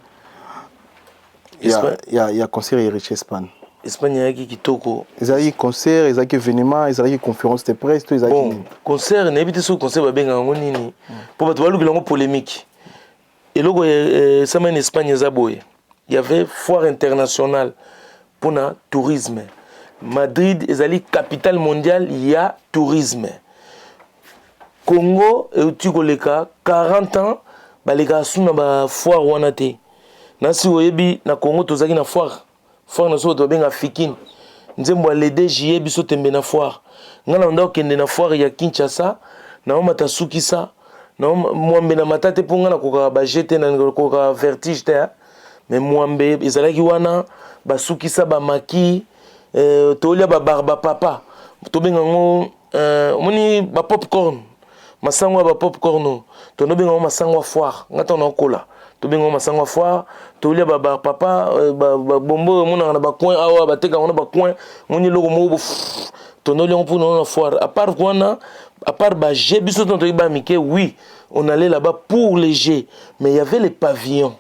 ya concert Héritier Espagne. Espagne eyaki kitoko. Ezalaki concert, ezalaki événement, ezalaki conférence de presse to ezalaki Bon, nini? Concert nayebi te soki concert babengaka yango nini, mpo bato balukela yango polémique. Eloko esamani na Espagne eza boye: y avait foire internationale mpona tourisme. Madrid ezali capitale mondiale ya tourisme. Congo euti koleka 40 ans balekaka su na bafoire wana te. Nasi oyebi, na Congo tozalaki na foire. Foire na biso bato babenga Fikine, nzembo ya le 2 juillet, biso tembe na foire. Ngai na banda kokende na foire ya Kinshasa, naomata sukisa mwambe na mata te, mpo ngai nakokaka baje te, nakokaka vertige te. Mais mwambe ezalaki wana, basukisa bamaki, tolia babarba papa, tobenga yango omoni bapopcorn, masango ya bapopcorn, tonobenga yango masango ya foire. Ngai ntango nakola, tobenga yango masango ya foire. Tolia bapapa babombo oyo omonaka na bacoin awa, bateka yango na bacoin. Omoni eloko moko, tondoli yango mpona na foire. À part wana, à part baje, biso tona toyeba mike, oui, on allait là-bas pour les jeux, mais il y avait les pavillons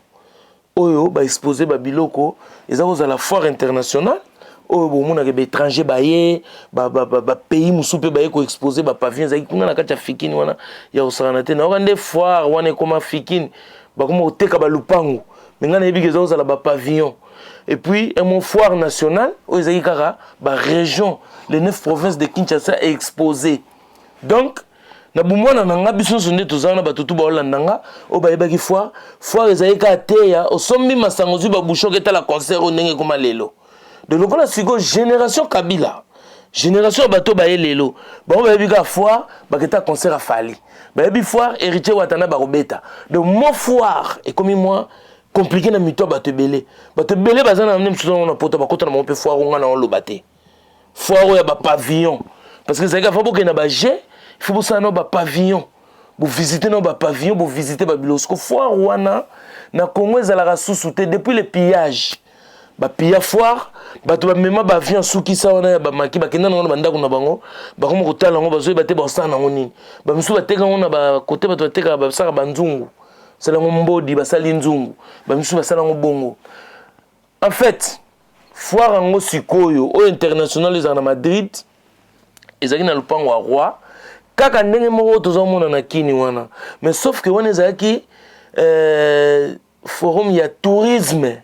oyo baexpose babiloko. Eza kozala foire internationale oyo bomonaka baétranger baye, bapays mosusu mpe baye koexpose bapavillon. Ezalaki kuna na kati ya Fikini wana ya kosakana te. Nayoka nde foire wana ekoma Fikini, bakoma koteka balupango, mais ngai nayebi ke eza kozala bapavillon. Et puis un foire nationale oyo ezalaki kaka barégion, les neuf provinces de Kinshasa exposé. Donc na bomwana na nga, biso nyonso nde toza wana, bato tu baolanda nga oyo bayebaki foire. Foire ezalaki kaka teya, osombi masango, ozwi babouchon, etala concert oyo ndenge ekoma lelo. De lokola sikoyo génération Kabila, génération ya bato baye lelo, bango bayebi kaka foire, baketa concert afali, bayebi foire Héritier Watana bakobeta. Donc mo foire ekomi mwa compliqué na mito ya bato ebele. Bato ebele baza na nde mosusu nango na poto, bakota na bango mpe foire. Nga na oloba te foire oyo ya bapavillon, parce que ezalaki afa bokende na baje, il faut bosala nao bapavillon, bovisite nao bapavillon, bovisite babiloko. Siko foire wana na Congo ezalaka susu te depuis le pillage. Bapiya foire, bato bamema baavion asukisa wana ya bamaki, bakenda nango na bandako na bango, bakoma kotala yango, bazoyeba te bakosala nango nini. Bamisusu bateka yango na bakote, bato batekaka, basalaka banzungu, basala yango mbodi, basali nzungu, bamisusu basala yango bongo. En fait, foire yango sikoyo oyo international ezalaka na Madrid, ezalaki na lopango ya roi, kaka ndenge moko oyo tozomona na Kini wana, mais sauf que wana ezalaki forum ya tourisme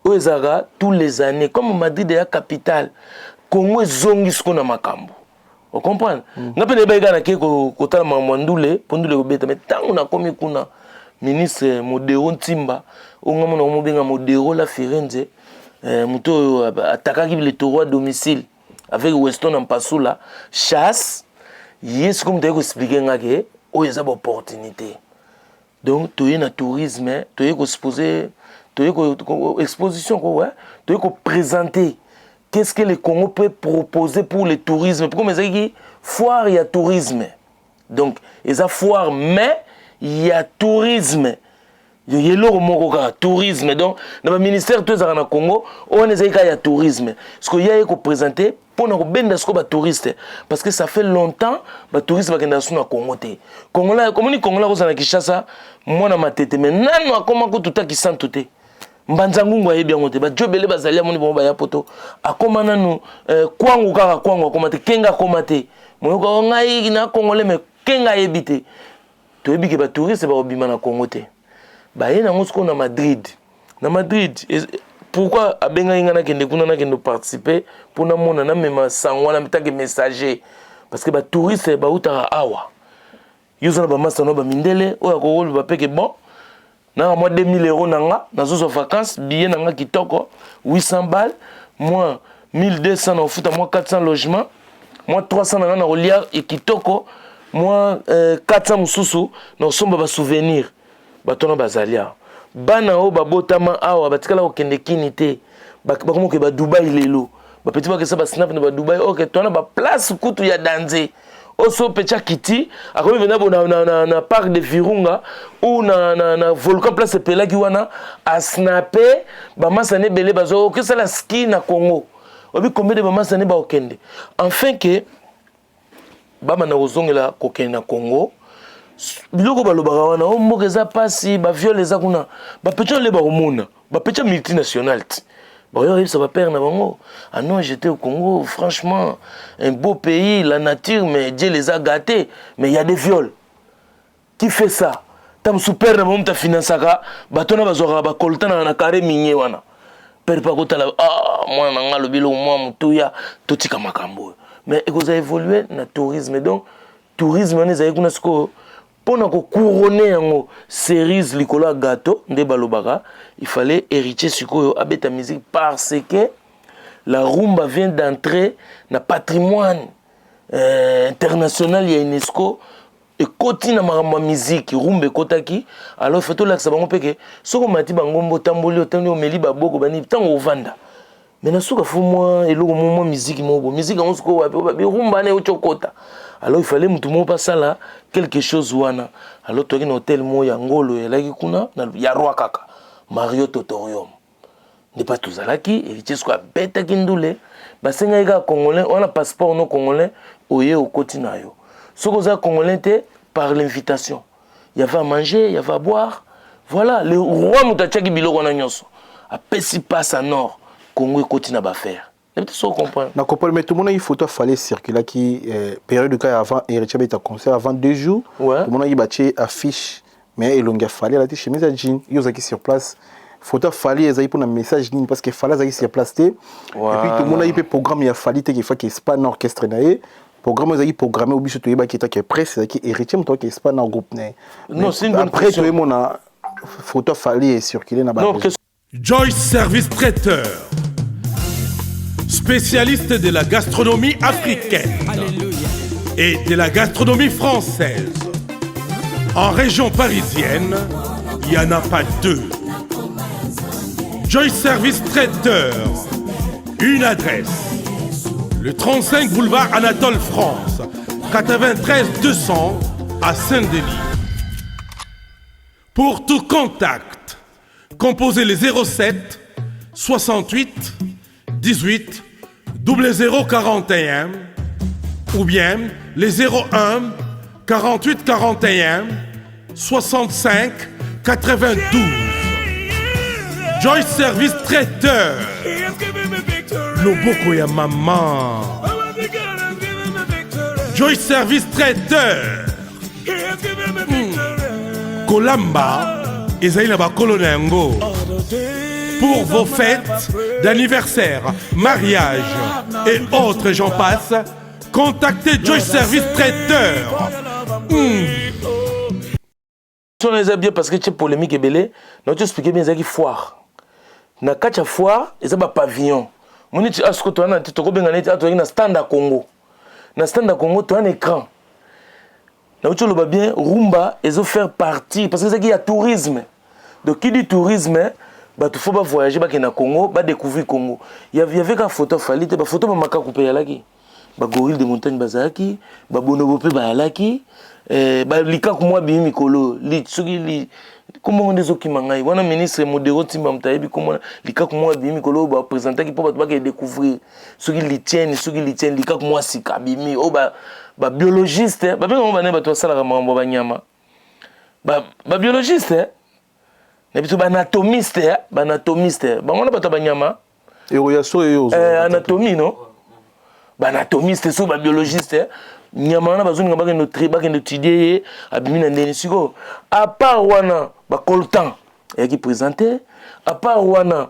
oyo ezalaka tous les années. Comme Madrid eya capitale, Congo ezongi sikoyo na makambo, ocomprendre? Nga mpe nayebaki kaka nake kotala makambo ya ndule mpo ndule kobeta, mais ntango nakomi kuna, ministre Modero Ntimba, oyo nga mona komobenga Modero la Firenze, moto oyo atakaki le taureau à domicile avec Weston Mpasula chasse, ye sikoyo moto aye koexpliquer nga ke oyo eza baopportunité. Donc toye na tourisme, toye koexpose, toye exposition ko, ouais, toye koprésenter qu'est-ce que le Congo peut proposer pour le tourisme. Comme ezalaki foire ya tourisme, donc eza foire mais ya tourisme, eloko moko kaka tourisme. Donc na baministère to ezalaka na Congo, oyo wana ezalaki kaka ya tourisme. Sikoyo ya ye koprésente mpona kobenda sikoyo batouriste, parce que ça fait longtemps batouriste bakendaka so na Congo te. Congolais komoni, Congolais akozala na Kinshasa, mwana Matete, mais nano akoma kutu ta Kisantu te, Mbanza Ngungu ayebi yango te. Bajo ebele bazali, amoni bango baya poto, akoma nanu Kwangu, kaka Kwangu akoma te, Kenga akoma te. Moyoka ngai na Congolais, mais Kenga ayebi te. Toyebi ke batouriste bakobima na Congo te, baye nango sikoyo na Madrid. Na Madrid, pourquoi abengaki ngai nakende kuna, nakende participer mpo namona, namema sango wana tant que messager? Parce que batouriste bautaka awa, yo oza na bamasta no bamindele oyo akokoloba peke bon, nanga mwa 2000 € na nga, nazozwa vacance, billet na nga kitoko 800 balles, mwa 1200 na kofuta, mwa 400 logement, mwa 300 na nga na kolia kitoko, mwa 400 mosusu na kosomba basouvenir. Bato wana bazali awa, bana oyo babotama awa, batikala kokende Kini te, bakoma koke badubai lelo, bapeti bakesa basnap na badubai. Ok, towana baplace kutu ya danger oyo so petit akiti, akomi mpenza bo na parc de Virunga ou na volcan, place epelaki wana, asnape bamasana ebele, bazwa okesala ski na Congo. Obi combien de bamasana bakokende, enfin ke bamanda kozongela kokende na Congo. Biloko balobaka wana, o mboka eza mpasi, baviole eza kuna, bapeti ole bakomona bapeti ya multinational ti bakoya koyebisa bapère na bango: "Ah non, j'étais au Congo, franchement un beau pays, la nature, mais Dieu les a gâtés, mais il y a des viols." Qui fait ça? Ta mosusu père na bango moto afinansaka bato wana, bazwaka bacoltan na carré minier wana. Père mpe akotala: "Ah, mwana na nga alobi eloko mwa motuya, totika makambo oyo." Mais ekozala évolue na tourisme. Donc tourisme wana ezali kuna sikoyo mpona kocouronner yango, cerise likolo ya gâteau nde balobaka. Il fallait Héritier sikoyo abeta musique, parce que la rumba vient d'entrer na patrimoine international ya UNESCO. Ekoti na makambo ya miziki, rumba ekotaki. Alors faut tolakisa bango mpe ke soki omati bangomba, otamboli, otamboli, omeli baboko bani, ntango ovanda mais na suka, faut mwa eloko mo, mwa miziki moko bo miziki yango sikoyo wapi? Babi rumba wana euti okota. Alors il fallait mutu moko mpe asala quelque chose wana. Alors toyaki na hotel moko ya ngolo elaki kuna ya roi kaka, Marriott Auditorium, nde mpa tozalaki. Héritier sikoyo abetaki ndule, basengaki kaka Congolais wana, passeport no congolais, oye okoti na yo. Soki oza Congolais te, par l'invitation. Il y avait à manger, il y avait à boire. Voilà, le roi moto atiaki biloko wana nyonso, apesi passe en or, Congo ekoti na baaffaire. Nayebi te soki comprendre. Na comprendre, mais tomonaki photo afale circulaki période kaka avant Héritier abeta concert, avant 2 jours. Tomonaki batie affiche, mais elongi afali, alati chemise ya jean. Yo ozalaki sur place, photo afali ezalaki mpona message nini? Parce que Fally azalaki sur place te, et puis tomonaki mpe programme ya Fally te, kefaki espa na orchestre na ye. Programme ezalaki programme oyo biso toyebaki etaki presse, ezalaki Héritier moto aki espa na groupe na ye. Non, c'est une bonne Après question. Toyemona photo afali ecircule na Non. Joyce Service Traiteur, spécialiste de la gastronomie africaine et de la gastronomie française. En région parisienne, il n'y en a pas deux. Joyce Service Traiteur, une adresse, le 35 boulevard Anatole France, 93 200 à Saint-Denis. Pour tout contact, composez les 07 68 18 0041 ou bien les 01 48 41 65 92. Joy Service Traiteur. Loboko ya maman. Joy Service Traiteur. Kolamba ezali na bakolo na yango. Pour vos fêtes d'anniversaire, mariage et autres, j'en passe, contactez Joy Service Traiteur. Wana eza bien parce que tie polémique ebele. Nauti expliquer bien, ezalaki foire. Na kati ya foire eza bapavillon. Moni ti asiko toya na ti tokobenga neti tozalaki na stand ya Congo. Na stand ya Congo toya na écran. Nauti oloba bien, rumba ezofaire partie parce que ezalaki ya tourisme. Donc qui dit tourisme, bato faut bavoyage, bakende na Congo, badécouvrir Congo. Y avait ka photo Fally te, bafoto bamakaku mpe eyalaki, bagorille de montagne bazalaki, babonobo mpe bayalaki, balikaku mwa bimi mikolo soki kombongo nde ezokima ngai wana. Ministre Modero Ntimba, moto ayebi komona likaku mwa bimi mikolo oyo baprésentaki mpo bato bakende découvrir, soki litienne, soki litienne, likaku mwa sika bimi oyo babiologiste babengango bane, bato basalaka makambo ya banyama, babiologiste na biso, baanatomiste, baanatomiste bango na bato ya banyama. Eroya so eyo. Anatomie, no, baanatomiste so babiologiste, nyama wana bazoninga bakende étudier ye abimi na ndeni. Sikoyo à part wana, bacoltan eyaki présente. À part wana,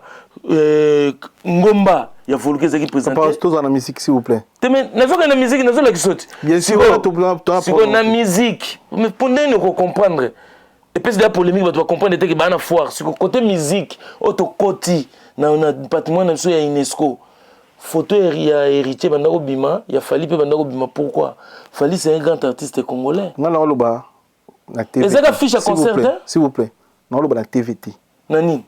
ngomba ya volcan ezalaki présente. Tozala na musique, s'il vous plaît. Te, mais nazokende na musique, nazolakisa oti. Bien sûr. Sikoyo na musique, mais mpo ndeni okocomprendre, epesi deya polémique, bato bacomprendre teke baa na foire. Siko côté musique oyo tokoti na patrimoine na biso ya UNESCO, photo ya Héritier banda kobima, ya Fally mpe banda kobima. Pourquoi? Fally, c'est un grand artiste congolais. Nga naoloba na TV. Ezaka fiche ya concert te. S'il vous plaît, naoloba na TV te. Na nini?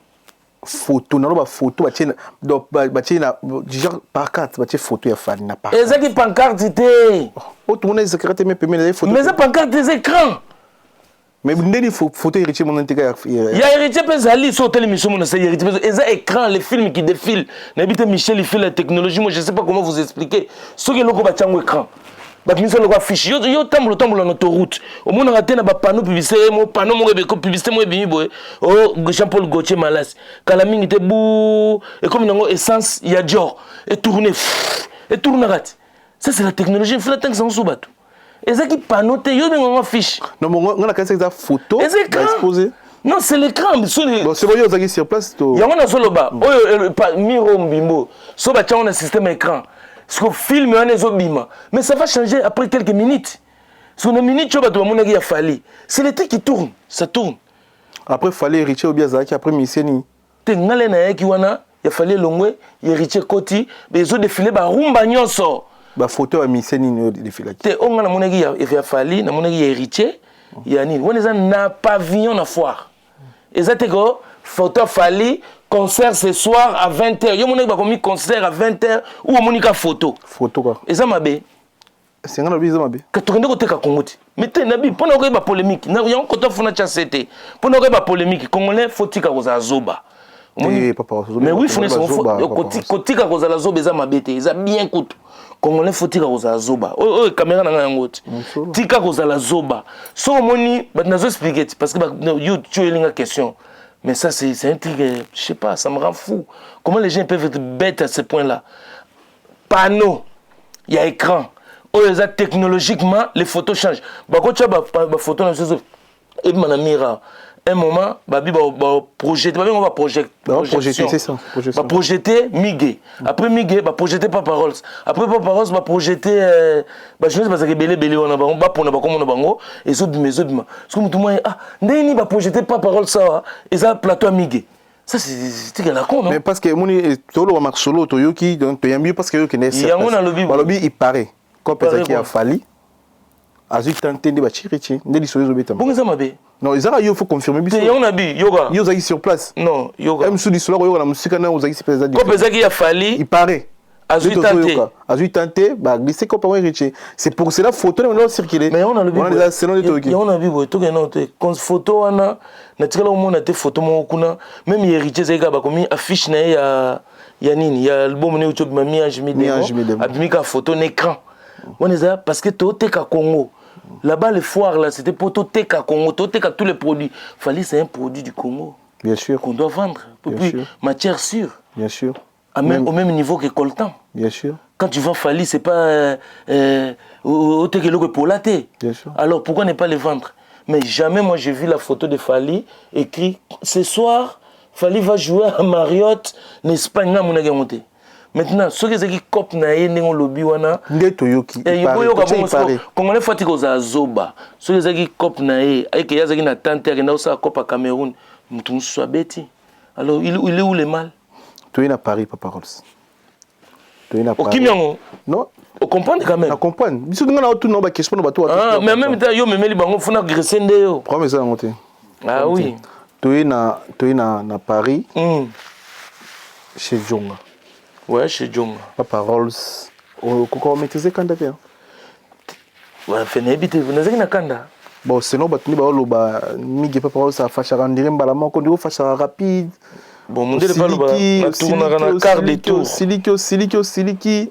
Photo, naloba photo batie, donc batie na genre pancarte, batie photo ya Fally na pancarte. Ezaki pancarte te. Oyo tomona ezakaka te, me pembeni ezali photo. Mais eza pancarte, eza écran. Mais ndeni photo Héritier mona nteka ya ya Héritier mpe ezali. So otali mission mona sa Héritier mpe eza écran, les films qui défilent. Nayebi te, Michel, il fait la technologie, moi je sais pas comment vous expliquer. Soki eloko batiango écran, babimisa eloko affiche, yo tambola, otambola na autoroute, omonaka te na bapanneau publicité mo, panneau moko ebeko publicité moko ebimi boye o Jean Paul Gaultier Malasi kala mingi te bu ekomi nango essence ya Dior etourne, etournaka ti. Ça, c'est la technologie. Fula tangisa ngo so bato ezaki panneau te, yo bengango affiche. Non, bon, nga na kanisa eza photo. Eza écran. Exposé. Non, c'est l'écran. Bon, c'est bon, yo ozalaki sur place to? Yango nazoloba oyo miro mbimbo so batiango na système écran. Siko film wana ezobima, mais ça va changer après quelques minutes. So na minute oyo bato bamonaki ya Fally, c'est le truc qui tourne, ça tourne. Après Fally, Héritier obi azalaki après miseni? Te, ngale nayaki wana ya Fally elongwe, Héritier koti, ezodéfiler barumba nyonso. Bafoto ya mise nini oyo défilaki? Te, oyo nga namonaki ya Fally, namonaki ya Héritier ya nini wana, eza na pavillon na foire. Eza te ko photo ya Fally, concert ce soir à 20 h. Yo monaki bakomi concert à 20 h ou omoni ka photo? Photo kaka. Eza mabe. Senga na lobi eza mabe. Tokende koteka Kongo te. Mais te, nabi mpona koyeba polémique yango kota funa tya se te, mpona koyeba polémique, Congolais faut tika kozala zoba. Mais oui, kotika kozala zoba eza mabe te, eza bien kutu. Congolais faut tika kozala zoba. Oyo caméra na ngai yango te, tika kozala zoba. So omoni bato nazo expliquer ti parce que yo tu oyelinga question. Mais ça, c'est un truc, je sais pas, ça me rend fou, comment les gens peuvent être bêtes à ce point là. Panneau ya écran oyo eza technologiquement, les photos changent. Bakotia bafoto na biso ebima na mira un moment, babi baprojeté, babengo baprojeté, baprojeté Migue, après Migue baprojeté Pa Paroles, après Pa Paroles baprojeté bajournaliste bazalaka ebele ebele wana, bango bapona bakomona bango ezobima, ezobima. Soki motu mwa ah ndenge nini baprojeté Pa Paroles sawa, eza plateau ya Migue. Ça, c'est tikala con, non? Mais parce que moni toloba masolo toyoki, donc toyambi parce que yoki ne yango nalobi. Balobi il paraît comme ezalaki ya Fally, azwi temps te nde bachirichi nde lisolo ezobetama. Bongo eza mabe? Non, ezaka yo faut confirmer biso. Yango na bi yoka. Yo ozalaki sur place. Non, yoka. Mosusu lisolo akoyoka na mosika na ozalaki sur place. Kope ezalaki ya Fally. Il paraît. Azwi temps te. Azwi temps te, baglisse cope yango Héritier. C'est pour cela photo na bino circuler. Mais yango nalobi wana eza selon nde toyoki. Yango nalobi boye, tokende nano te photo wana. Natikala komona te photo moko kuna. Même Héritier ezalaki kaka bakomi affiche na ye ya nini, ya album ne euti obima, Mi-ange Mi-démon. Abimi kaka photo na écran wana. Eza parce que toteka Congo là-bas, le foire là, c'était pour toteka Congo, toteka tous les produits. Fally, c'est un produit du Congo Bien sûr. qu'on doit vendre. Et Bien puis sûr. matière sûre. Bien sûr. Même, au même niveau que coltan. Bien sûr. Quand tu vends Fally, c'est pas oteka eloko epola te. Bien sûr. Alors pourquoi ne pas les vendre? Mais jamais moi j'ai vu la photo de Fally écrit ce soir Fally va jouer à Marriott en Espagne. Nga monaki yango te. Maintenant, soki ezalaki cope na ye ndenge olobi wana, Nde toyoki. Boyoka bongo siko Congolais fati kozala zoba. Soki ezalaki cope na ye, ayeke ye azalaki na tante, akenda kosala cope ya Cameroun, moto mosusu abeti. Alors il est où le mal? Toye na Paris, Papa Rolls, toye na Paris. Okimi yango. Non. Ocomprendre quand même. Na comprendre. Biso nga na otuna baquestion mpona bato. Ah, mais en même temps yo memeli bango funa agresse nde yo. Problème eza yango te. Ah oui. Toye na Paris, chez Jonga. Ouais, chez Jonga. Papa Rolls, okoka omaîtrise kanda te, hein? Ouais, fe nayebi te, nazalaki na kanda. Bon, selon bato nde baoloba mingi, Papa Rolls afâchaka ndire mbala moko, ndire ofâchaka rapide. Bon, mondele baloba natournaka na quart de tour. Osiliki, osiliki, osiliki.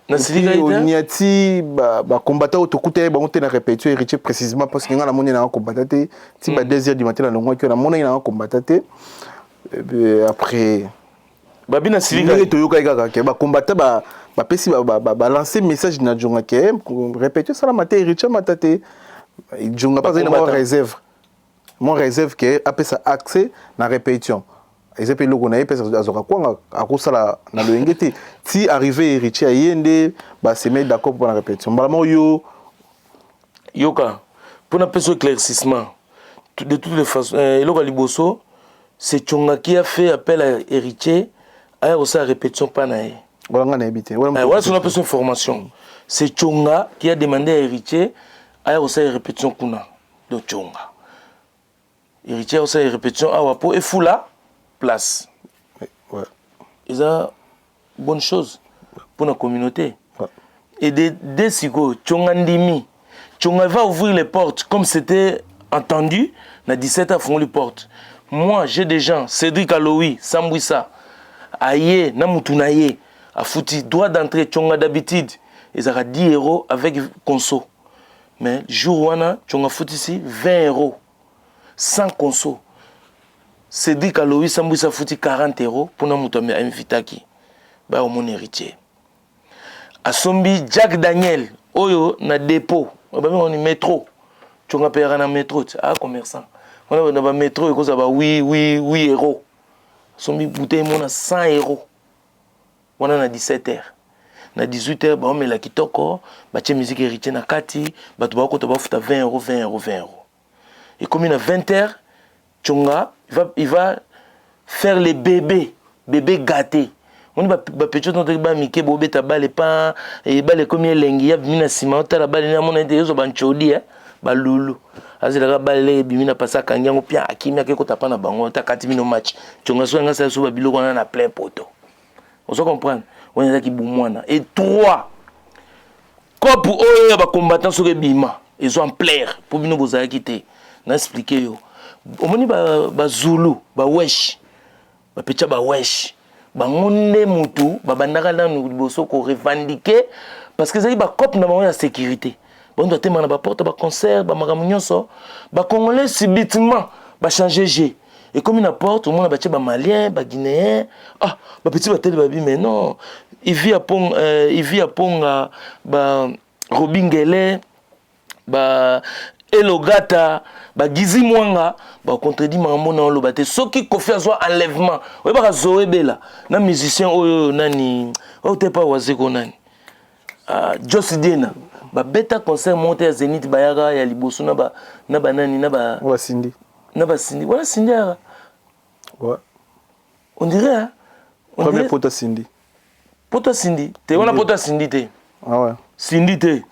Nasilika ye te. Oniati bacombattant oyo tokuta ye bango te na répétition. Héritier précisément, parce que nga namoni nanga combattant te ti ba 2 heures du matin nalongwaki oyo, namonaki nanga combattant te. Après babi nasilika. Ndenge toyokaki kaka ke bacombattant bapesi, balance message na Jonga ke répétition esalama te, Héritier amata te. Jonga mpe azali na mwa réserve, mwa réserve ke apesa accès na répétition. Eza mpe eloko na ye mpe azwaka kwanga, akosala na loyenge te. Ti arrivé Héritier aye nde baseme d'accord mpona répétition mbala moko yo. Yoka, mpona peso éclaircissement de toutes les façons, eloko ya liboso, c'est Tshonga qui a fait appel à Héritier aya kosala répétition mpa na ye. Wala nga nayebi te. Wana sona peso information, c'est Tshonga qui a demandé à Héritier aya kosala répétition kuna. Donc Tshonga, Héritier akosala répétition awa mpo efula place. Eza bonne chose pour la communauté. Et de sikoyo Tshonga ndimi, Tshonga va ouvrir les portes comme c'était entendu. Na 17 afungoli porte. Moi, j'ai des gens, Cédric Aloui Sambwisa aye na mutu na ye, afuti droit d'entrée. Tshonga d'habitude ezalaka 10 € avec conso, mais jour wana Tshonga afutisi 20 € sans conso. Cédric Aloui Sambwisa afuti 40 € mpona moto ainvitaki baya omona Héritier. Asombi Jack Daniel oyo na dépôt babengani métro. Tshonga mpe yaka na métro ti aa commerçant wana na bamétro ekozala ba 8 8 8 €. Asombi bouteille mona 100 € wana na 17 heures. Na 18 heures baomela kitoko, batie musique, Héritier na kati, bato bakota, bafuta 20 €, 20 €, 20 €. Ekomi na 20 heures, Tshonga il va faire les bébés, bébés gâtés. Oni bapetits totoki bamike, bobeta bale pa bale ekomi elengi. Ya bimi na nsima, otala bale namona ete ezwa bancodi balulu, azelaka bale ebimi na pasi, akangi yango pia, akimi, akekota pa na bango ta kati bino match. Tshonga so yanga asala so babiloko wana na plein poto, ozo comprendre. Wana ezalaki bumwana. Et trois cope oyo ya bacombattant, soki ebima ezwa ampleur mpo bino bozalaki te. Na expliquer yo, omoni bazulu, bawesh, bapetits bawesh, bango nde mutu babandaka nanu liboso korevendiquer, parce que ezalaki bacope na bango ya sécurité. Bango batemaka na baporte, baconcert, bamakambo nyonso. Bacongolais subitement bachange jeu, ekomi na porte, omona batie bamalien, baguinéen. Ah, bapetits bateli babi, mais non, ivi aponga, ivi aponga, ba Robingele, ba Elogata, bagizi Mwanga, bacontredit makambo na oloba te. Soki Kofi azwa enlèvement, oyebaka Zoebela na musicien oyo nani oyo te pa Wazeko nani, Jos Diena, babeta concert moko te ya Zénith, bayaka ya liboso na banani na ba Basindi. Na basindi wana, Sindi ayaka. On dirait, hein? On Premier dirait poto Sindi. Poto Sindi te wana, poto Sindi te. Ah ouais. Sindi te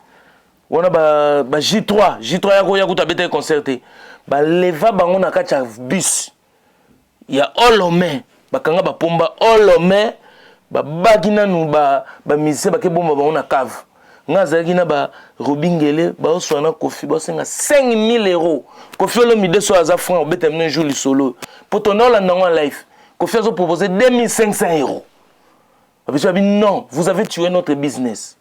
wana, ba J3, J3 ya koya kuta abetaki concert te. Baleva bango na kati ya bus ya Olome, bakanga bapomba Olome. Babaki nanu ba ba musiciens bake bomba bango na cave. Nga azalaki na ba Robi Ngele baoswana na Koffi baosenga 5000 euros. Koffi Olomide so aza franc obeta bino jour lisolo. Po tonda olanda ngo en live. Koffi azo proposer 2500 euros. Babiso babi non, vous avez tué notre business.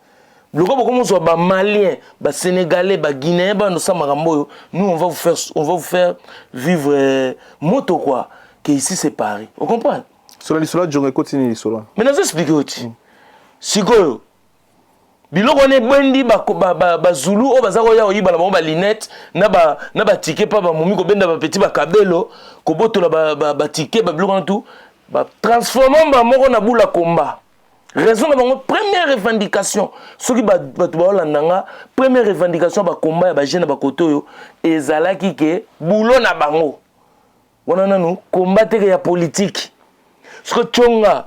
Biloko bokomozwa ba Maliens, ba Sénégalais, ba Guinéens ba ndosa makambo oyo, nous on va vous faire on va vous faire vivre euh, moto quoi que ici c'est Paris. Vous comprenez? Solo lisolo ya Djonga ekoti nini lisolo wana? Mais nazo expliquer yo ti. Sikoyo biloko wana ebendi bazulu oyo baza koya koyiba na bango balinete na batike mpa bamomi kobenda bapeti bakabelo kobotola batike babiloko wana tu batransforma ba moko na bula komba raison na bango première revendication soki bato baolanda nga première revendication ya bakomba ya bajeune na bakote oyo ezalaki ke bulo na bango Wana nanu combat teke ya politique. Siko chonga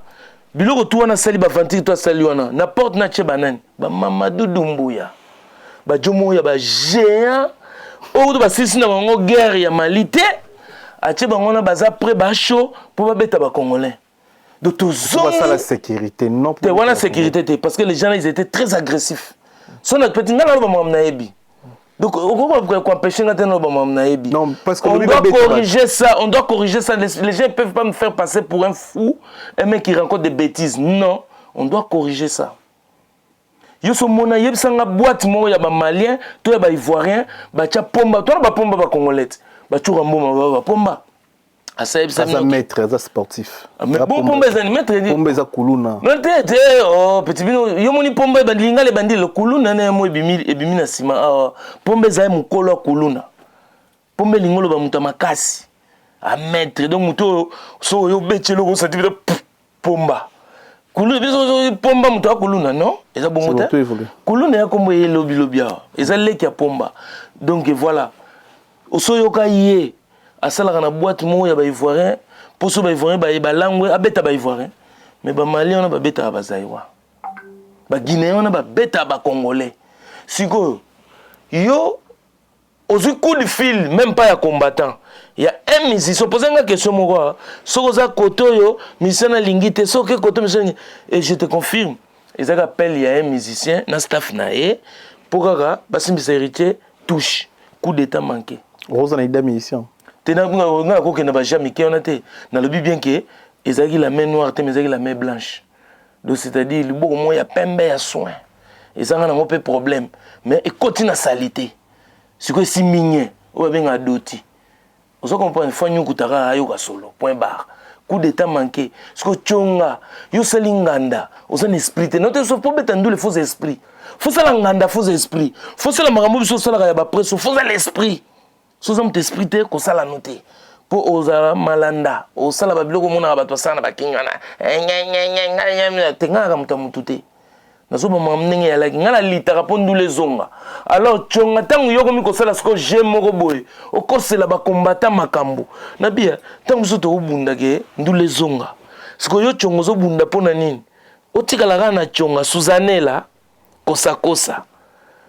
biloko tu wana asali ba ventile to asali wana na porte na tie banani ba Mamadou Doumbouya ba jomo ya ba géant oyo kutu basilisi na bango guerre ya Mali te atie bango wana baza près ba chaud mpo babeta ba congolais donc tozongi sécurité non te wana sécurité te parce que les gens là ils étaient très agressifs so na petit nga naloba makambo nayebi donc okoki koempêche nga te naloba makambo nayebi non parce que on doit corriger ça on doit corriger ça les, les gens peuvent pas me faire passer pour un fou un mec qui rencontre des bêtises non on doit corriger ça yo so mona yebisa nga boîte moko ya bamalien to ya baivoirien batya pomba to na bapomba bacongolais te batyuka mboma ba bapomba Aza maître, aza sportif. Ah, mais bon pomba ezali maître dit. Pomba eza kuluna. Non te te oh petit bino yo moni pomba ebandi lingala ebandi le kuluna na mo ebimi ebimi na sima awa. Pomba ezali mukolo ya kuluna. Pomba elingi oloba moto ya makasi. A maître donc moto oyo so oyo obeti eloko osati bino pomba. Kuluna biso pomba moto ya kuluna non eza bongo te. Kuluna ya kombo ye lobi lobi awa. Eza leki ya pomba. Donc voilà. Osoyoka ye asalaka na boîte moko ya ba ivoirien mpo so ba ivoirien baye balangwe abeta ba ivoirien mais ba malien wana babetaka ba zaïrois ba guinéen wana babetaka ba congolais sikoyo yo ozwi coup de fil même pas ya combattant ya un musicien opose nga question moko ah. soki oza kote oyo musicien nalingi te soki kote musicien et je te confirme ezalaki appel ya un musicien na staff na ye mpo kaka basimbisa héritier touche coup d'état manqué oza na ida musicien te nga nakokende ba ja mike wana te nalobi bien ke ezalaki la main noire te mais ezalaki la main blanche donc c'est-à-dire liboko moko ya pembe ya soin ezanga nango mpe problème mais ekoti na salite sikoyo esimbi nye oyo babengaka doti Ozo comprendre faut anyukuta kaka ayoka solo point barre. Coup d'état manqué. Siko tshonga yo sali nganda oza na esprit te. Note so po beta ndule faut esprit. Faut sala nganda faut esprit. Faut sala makambo biso salaka ya ba presse faut sala esprit. So za mutu esprit te ko sala no te. Po ozala malanda osala ba biloko omonaka bato basala na bakinga wana. Te ngaka moto ya mutu te. Nazo boma ndenge eyalaki ngai nalitaka mpo ndula ezonga alors tionga ntango yo okomi kosala sikoyo je moko boye okosela bakombata makambo na biya ntango biso tokobunda ke ndula ezonga sikoyo yo tionga ozobunda mpo na nini otikala kaka na tionga suzanela kosakosa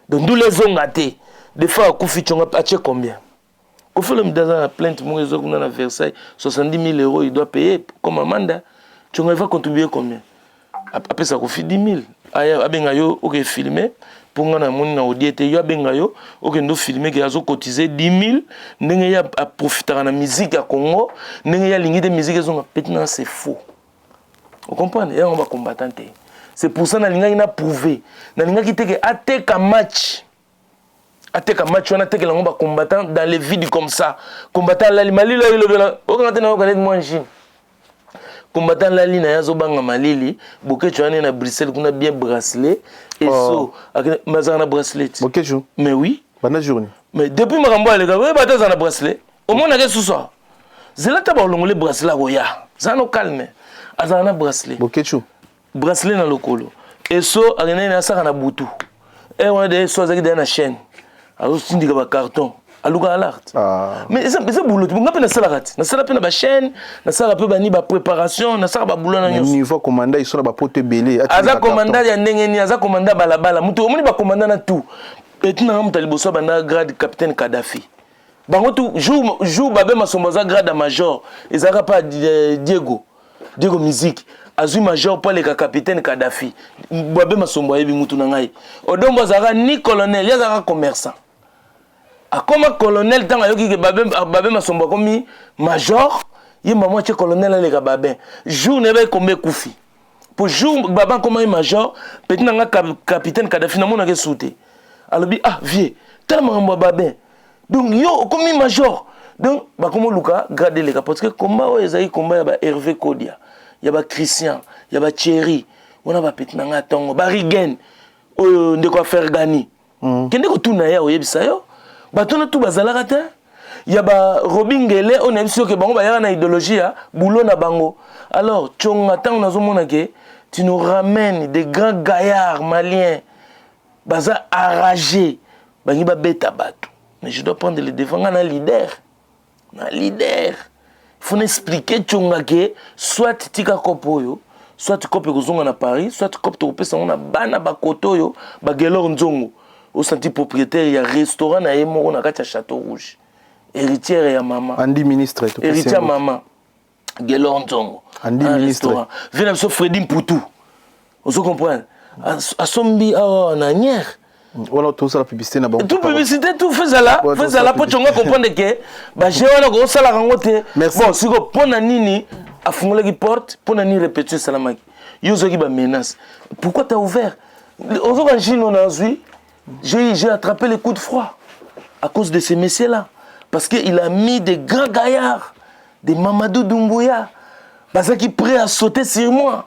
donc ndula ezonga te defa akufi tionga atie combien Koffi Olomide aza na plainte moko eza kuna na Versailles 70 000 euros il doit payer comme amanda Tshonga il va contribuer combien apesa Koffi 10 000 aya abenga yo oke filmer mpo nga namoni na odie te yo abenga yo okende ofilme ke azo cotiser 10 000 ndenge ye aprofitaka na musique ya Congo ndenge ye alingi te musique ezonga petit na c'est faux ocomprendre yango bacombattant te c'est pour ça nalingaki na prouver nalingaki te ke ateka match ateka match wana atekela yango bacombattant dans le vide comme ça combattant alali malili oyo elobela okanga te nayoka neti mwa ngine combattant alali na ye azobanga malili bokecu wana na bruxelles kuna bien bracelet eso oh. azalaka na bracelet bokecu mais oui banda journée mais depuis makambo aleka oyeba te azala na bracelet omonaka esusu awa zela ta balongoli bracelet akoya zala no calme azala na bracelet bokecu Bracelet na lokolo. Esso akendaki na asaka na butu. Heure wana deja Esso azalaki deja na chaîne. Azotindika ba carton. Aluka alerte. Ah. Mais eza eza boulot. Nga pe nasalaka ti. Nasala pe na ba chaîne, nasalaka pe bani ba préparation, nasalaka ba boulot na nyonso. Niveau commandant ils sont na ba poto ebele. Aza commandant ya ndenge nini? Aza commandant balabala. Mutu omoni ba commandant na tout. Petit na nga mutu ya liboso abanda grade capitaine Kadhafi. Bango tout jour jour Babe Masombo aza grade ya major, ezalaka pa Diego. Diego musique. Azui major po aleka capitaine Kadhafi. Babe Masombo ayebi mutu na ngai. Odon Mbo azalaka ni colonel, ye azalaka commerçant. Akoma colonel ntango ayoki ke Babe, Babe Masombo akomi major, ye mama atie colonel aleka Babin. Jour na ye kombe ekufi. Po jour Babin akomaki major, petit na nga capitaine Kadhafi namonaka esu te. Alobi ah vieux, tala makambo ya Babin. Donc yo okomi major. Donc bakomi oluka grade eleka parce que combat oyo ezali combat ya ba Hervé Kodia, ya ba Christian, ya ba Thierry, wana ba petit na nga tongo, ba Rigen oyo ndeko ya Fergani. Kende kotuna ye oyebisa yo. Bato na tout bazalaka te. Ya ba Robi Ngele oyo nayebisi yo ke bango bayaka na idéologie ya boulot na bango. Alors Tshonga ntango nazomona ke tu nous ramènes des grands gaillards maliens baza arragé bangi babeta bato, mais je dois prendre le devant. Nga na leader, na leader faut expliquer Tshonga ke soit tika kope oyo, soit kope ekozonga na Paris, soit kope tokopesa yango na bana bakoto oyo bagelor nzongo osanti propriétaire ya restaurant na ye moko na kati ya Château Rouge, héritière ya mama Andi ministre. Héritière mama Gelor Nzongo. Andi ministre. Vie na biso Freddy Mputu, ozo comprendre, asombi awa na niere. Wana tosala publicité na bango. Tout publicité, tout fezala fezala po Tshonga comprendre ke baje wana kosalaka yango te. Bon, siko mpo na nini afungolaki porte? Mpo na nini répétition esalamaki? Yo ozwaki bamenace, pourquoi t'as ouvert? Ozoka jino nazwi, j'ai attrapé les coups de froid à cause de ces messieurs là parce que il a mis des grands gaillards, des Mamadou Doumbouya bazaki prêt à sauter sur moi.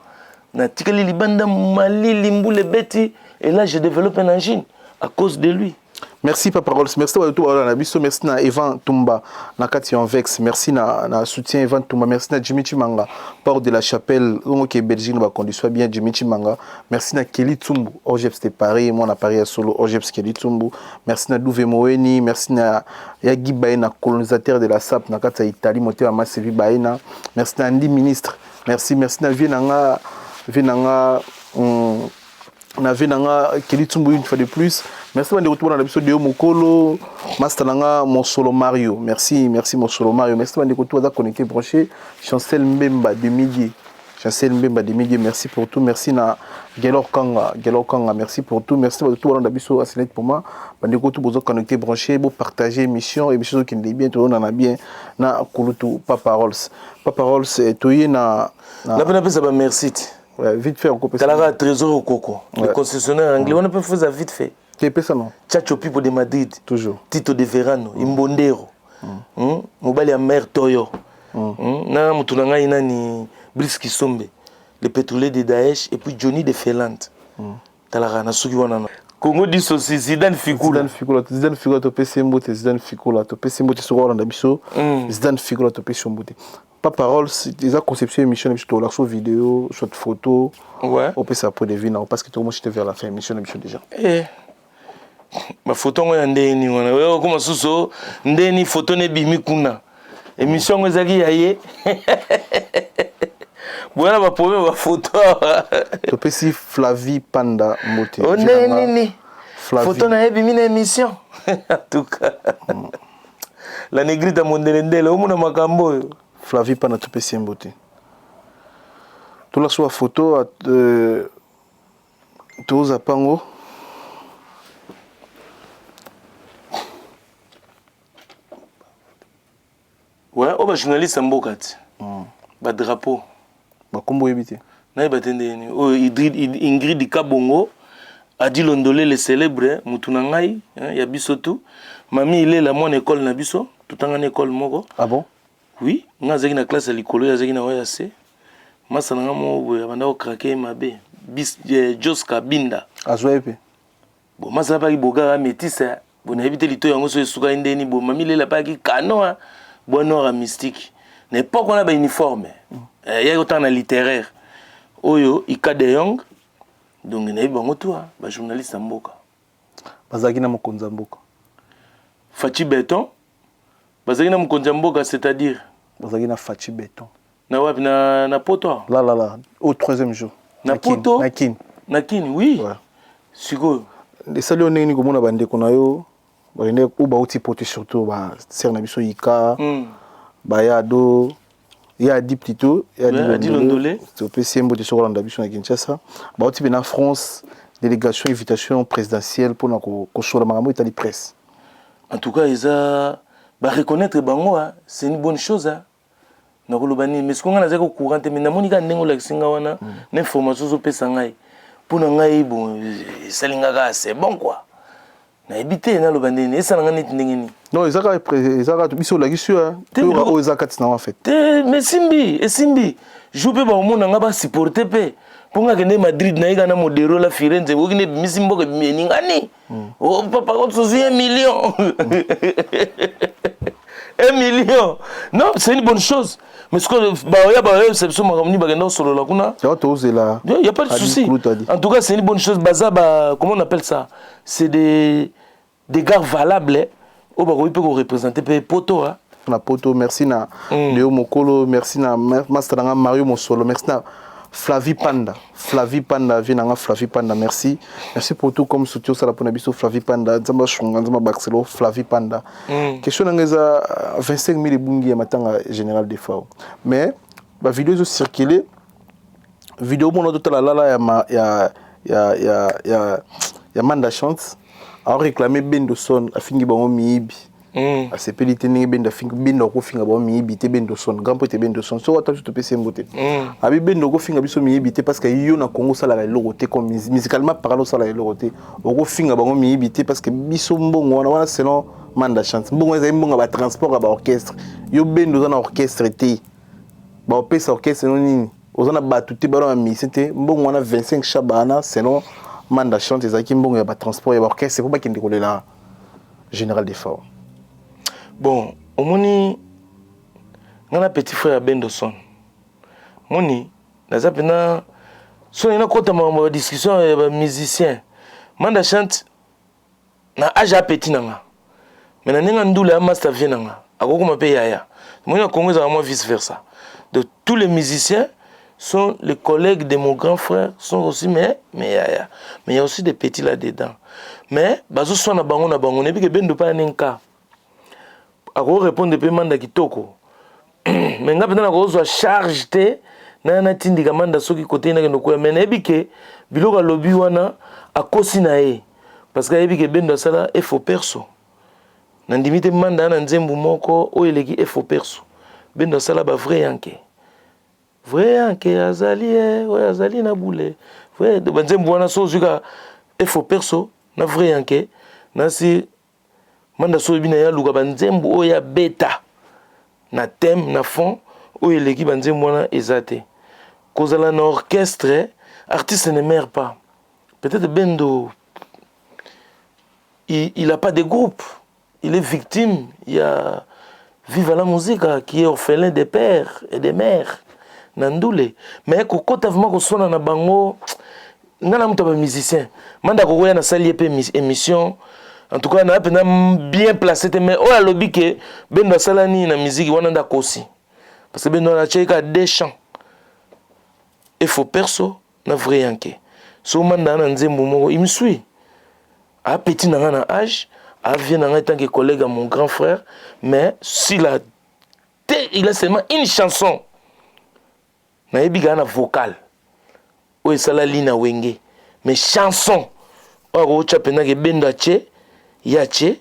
Natikali libanda, malili, mbula ebeti, et là je développe une angine à cause de lui. Merci Papa Rolls, merci à tout na biso, merci na Evan Tumba na kati en vex, merci na soutien Evan Tumba, merci na Jimmy Chimanga, port de la Chapelle, donc Belgique na ba condition bien Jimmy Chimanga, merci na Kelly Tsumbu, Ojeps de Paris, moi na Paris à solo, Ojeps Kelly Tsumbu, merci na Douve Moeni, merci na Yagi Baena, colonisateur de la SAP na kati ya Italie, moteur Masevi Baena, merci na Andy ministre, merci, merci na vie nanga, vie nanga, na vie nanga Kelly Tsumbu une fois de plus. Merci bande retour na biso Deo Mokolo, master nanga Mosolo Mario. Merci, merci Mosolo Mario. Merci bande retour à connecté branché Chancel Mbemba de midi. Chancel Mbemba de midi, merci pour tout. Merci na Gelor Kanga, Gelor Kanga, merci pour tout. Merci bande retour na biso Asinet pour moi. Bande retour bozo connecté branché, bo partager émission, émission qui est bien tout on a bien na Kulutu Papa Rolls. Papa Rolls toyé na na pena pesa ba merci. Ouais, vite fait, on coupe ça. Talaka Trésor Okoko, le concessionnaire anglais, on peut faire ça vite fait. Qui est ça non? Chacho Pipo de Madrid. Toujours. Tito de Verano, Imbondero. Mobali ya mère Toyo. Na mutu na ngai nani Brice Kisombe, le pétrolier de Daesh et puis Johnny de Finlande. Talaka na suki wana na. Congo dit aussi Zidane Fikula. Zidane Fikula, Zidane Fikula to pesi mbote, Zidane Fikula to pesi mbote soko na biso. Zidane Fikula to pesi mbote. Pas parole, c'est déjà conception émission émission la soit vidéo, soit photo. Ouais. On peut ça pour des vies parce que tout le monde j'étais vers la fin émission émission déjà. Eh. Ma photo ngo ya ndeni wana. Oyo koma suso ndeni photo ne bimi kuna. Émission ngo ezaki ya ye. Bwana ba problème ba photo. To pesi Flavie Panda Mbote. Oh ndeni ni. Photo na ye bimi na émission. En tout cas. La negrita mondelendele omona makambo oyo. Flavie Panda to pesi Mbote. Tola so photo toza pango. Ouais, oba journaliste mboka ti. Ba drapeau. Ba kombo yebite. Na ba tende ni. Oh Ingrid Kabongo Adi Londolé le célèbre mutu na ngai, hein, ya biso tout. Mami il est la mon école na biso, tout en école moko. Ah bon? Oui, nga zaki na classe ya likolo ya zaki na oya C. Masa na nga mo boye banda ko craquer mabe. Bis Joska Binda. Azwa epe. Bon, masa pa ki boga métis. Bon, na éviter lito yango so esuka ndeni bo mami lela pa ki canon hein. Bois noir mystique. Na époque on a ba uniforme. Ya autant na littéraire. Oyo Ika de Jong. Donc na bango toi ba journaliste ya mboka. Bazaki na mokonzi ya mboka. Fatshi Béton. Bazaki na mokonzi ya mboka, c'est-à-dire bazaki na Fatshi Béton. Na wapi na poto? Là là là, au troisième jour. Na poto? Na Kin. Na Kin, oui. Ouais. Sikoyo. Esali yo ndenge nini komona bandeko na yo bakende oyo bauti poto surtout ba sœur na biso Ika, bayado, Ye Adi plutôt, ye Adi Londole. Topesi ye mbote soki olanda biso na Kinshasa. Bauti mpe na France, délégation invitation présidentielle mpona kosola makambo etali presse. En tout cas, eza ba reconnaître bango, hein, c'est une bonne chose, hein. Nakoloba nini? Mais sikoyo ngai nazalaki au courant te, mais namoni kaka ndenge olakisi ngai wana na information ozopesa ngai. Mpo na ngai, bon, esali nga kaka c'est bon quoi. Nayebi te naloba ndenge nini, esala ngai neti ndenge nini. Non, eza kaka, eza kaka biso olakisi yo oyo eza kati na en fait. Te, mais esimbi, esimbi. Jour mpe bakomona nga basupporte mpe mpo nga kende Madrid, nayeka na Modero la Firenze, oki nde ebimisi mboka ebimi eningani. Oh papa, ozwi 1 million, 1 million. Non, c'est une bonne chose, mais ce que baoya baoyebisa biso makambo nini bakenda kosolola kuna. Tozela. Y a pas de souci. En tout cas, c'est une bonne chose. Baza ba, comment on appelle ça, c'est des gars valables oyo bakoki mpe koreprésente mpe poto. Na poto. Merci na Leo Mokolo, merci na master nanga Mario Mosolo, merci na Flavie Panda, Flavie Panda, vie nanga Flavie Panda, merci, merci pour tout comme soutien osala mpona biso. Flavie Panda, Nzambe ashunga, Nzambe abakiselo. Flavie Panda, question nanga eza 25 000 ebungi ya matanga général Defao, mais bavideo ezocircule, video mona totala lala ya, ma, ya, ya, ya, ya, ya Manda Chante aoréclame Bendo Son, afingi bango miyibi. Asepeli te ndenge Bendo afingi. Bendo akofinga bango miyibi te. Bendo Son, grand pote Bendo Son, soki ata biso topesi ye mbote, abi Bendo okofinga biso miyibi te parce que yo na Congo osalaka eloko te, comme musicalement parlant osalaka eloko te, okofinga bango miyibi te parce que biso mbongo wana wana, selon Manda Chante, mbongo ezali mbongo ya batransport ya baorchestre. Yo Bendo oza na orchestre te, baopesa orchestre no nini? Oza na bato te, bana bamusicien te. Mbongo wana 25 chaba wana, selon Manda Chante, ezalaki mbongo ya batransport ya baorchestre mpo bakende kolela général Defao. Bon, omoni nga na petit frère ya Bendoson, moni naza mpena so ngai nakota makambo ya badiscussion ya bamusicien. Manda Chante na age ya petit na nga, mais na ndenge ndula ya master vie na nga, akokoma mpe yaya. Moni na Congo ezalaka mwa vice versa. Donc tous les musiciens sont les collègues de mon grand frère, sont aussi mes yaya, mais il y a aussi des petits là dedans, mais bazoswana bango na bango. Nayebi ke Bendo mpe ane nka akorépondre mpe Manda kitoko, mais nga mpenza nakozwa charge te naya natindika Manda soki kote nakende koya. Mais nayebi ke biloko alobi wana akosi na ye parce que ayebi ke Bendo asala efo perso. Nandimi te Manda na nzembo moko oyo eleki efo perso. Bendo asala bavrai yanke, vrai yanke azali ye oyo azali na bule vrai banzembo wana. So ozwi ka efo perso na vrai yanke, nasi Manda so oyebi na ye aluka banzembo oyo abeta na thème na fond oyo eleki banzembo wana eza te. Kozala na orchestre, artiste ne meurt pas. Peut-être Bendo, il a pas de groupe, il est victime. Il y a Viva la Musica qui est orphelin des pères et des mères na ndule. Mais kokota vraiment koswana na bango, nga na moto ya bamusicien, Manda kokoya nasali ye mpe émission. En tout cas, na mpenza bien placé te, mais oyo alobi ke Bendo asala nini na musique wana nde akosi, parce que Bendo wana atiaki kaka deux chants, efo perso na vrai yanke. So Manda na nzembo moko, il me suit apeti na nga na âge, avie na ngai tant que collègue à mon grand frère, mais s'il a te, il a seulement une chanson nayebi kaka na vocal oyo esalali na Wenge, mais chanson oyo akotya mpenzaka ebendo atie ye atie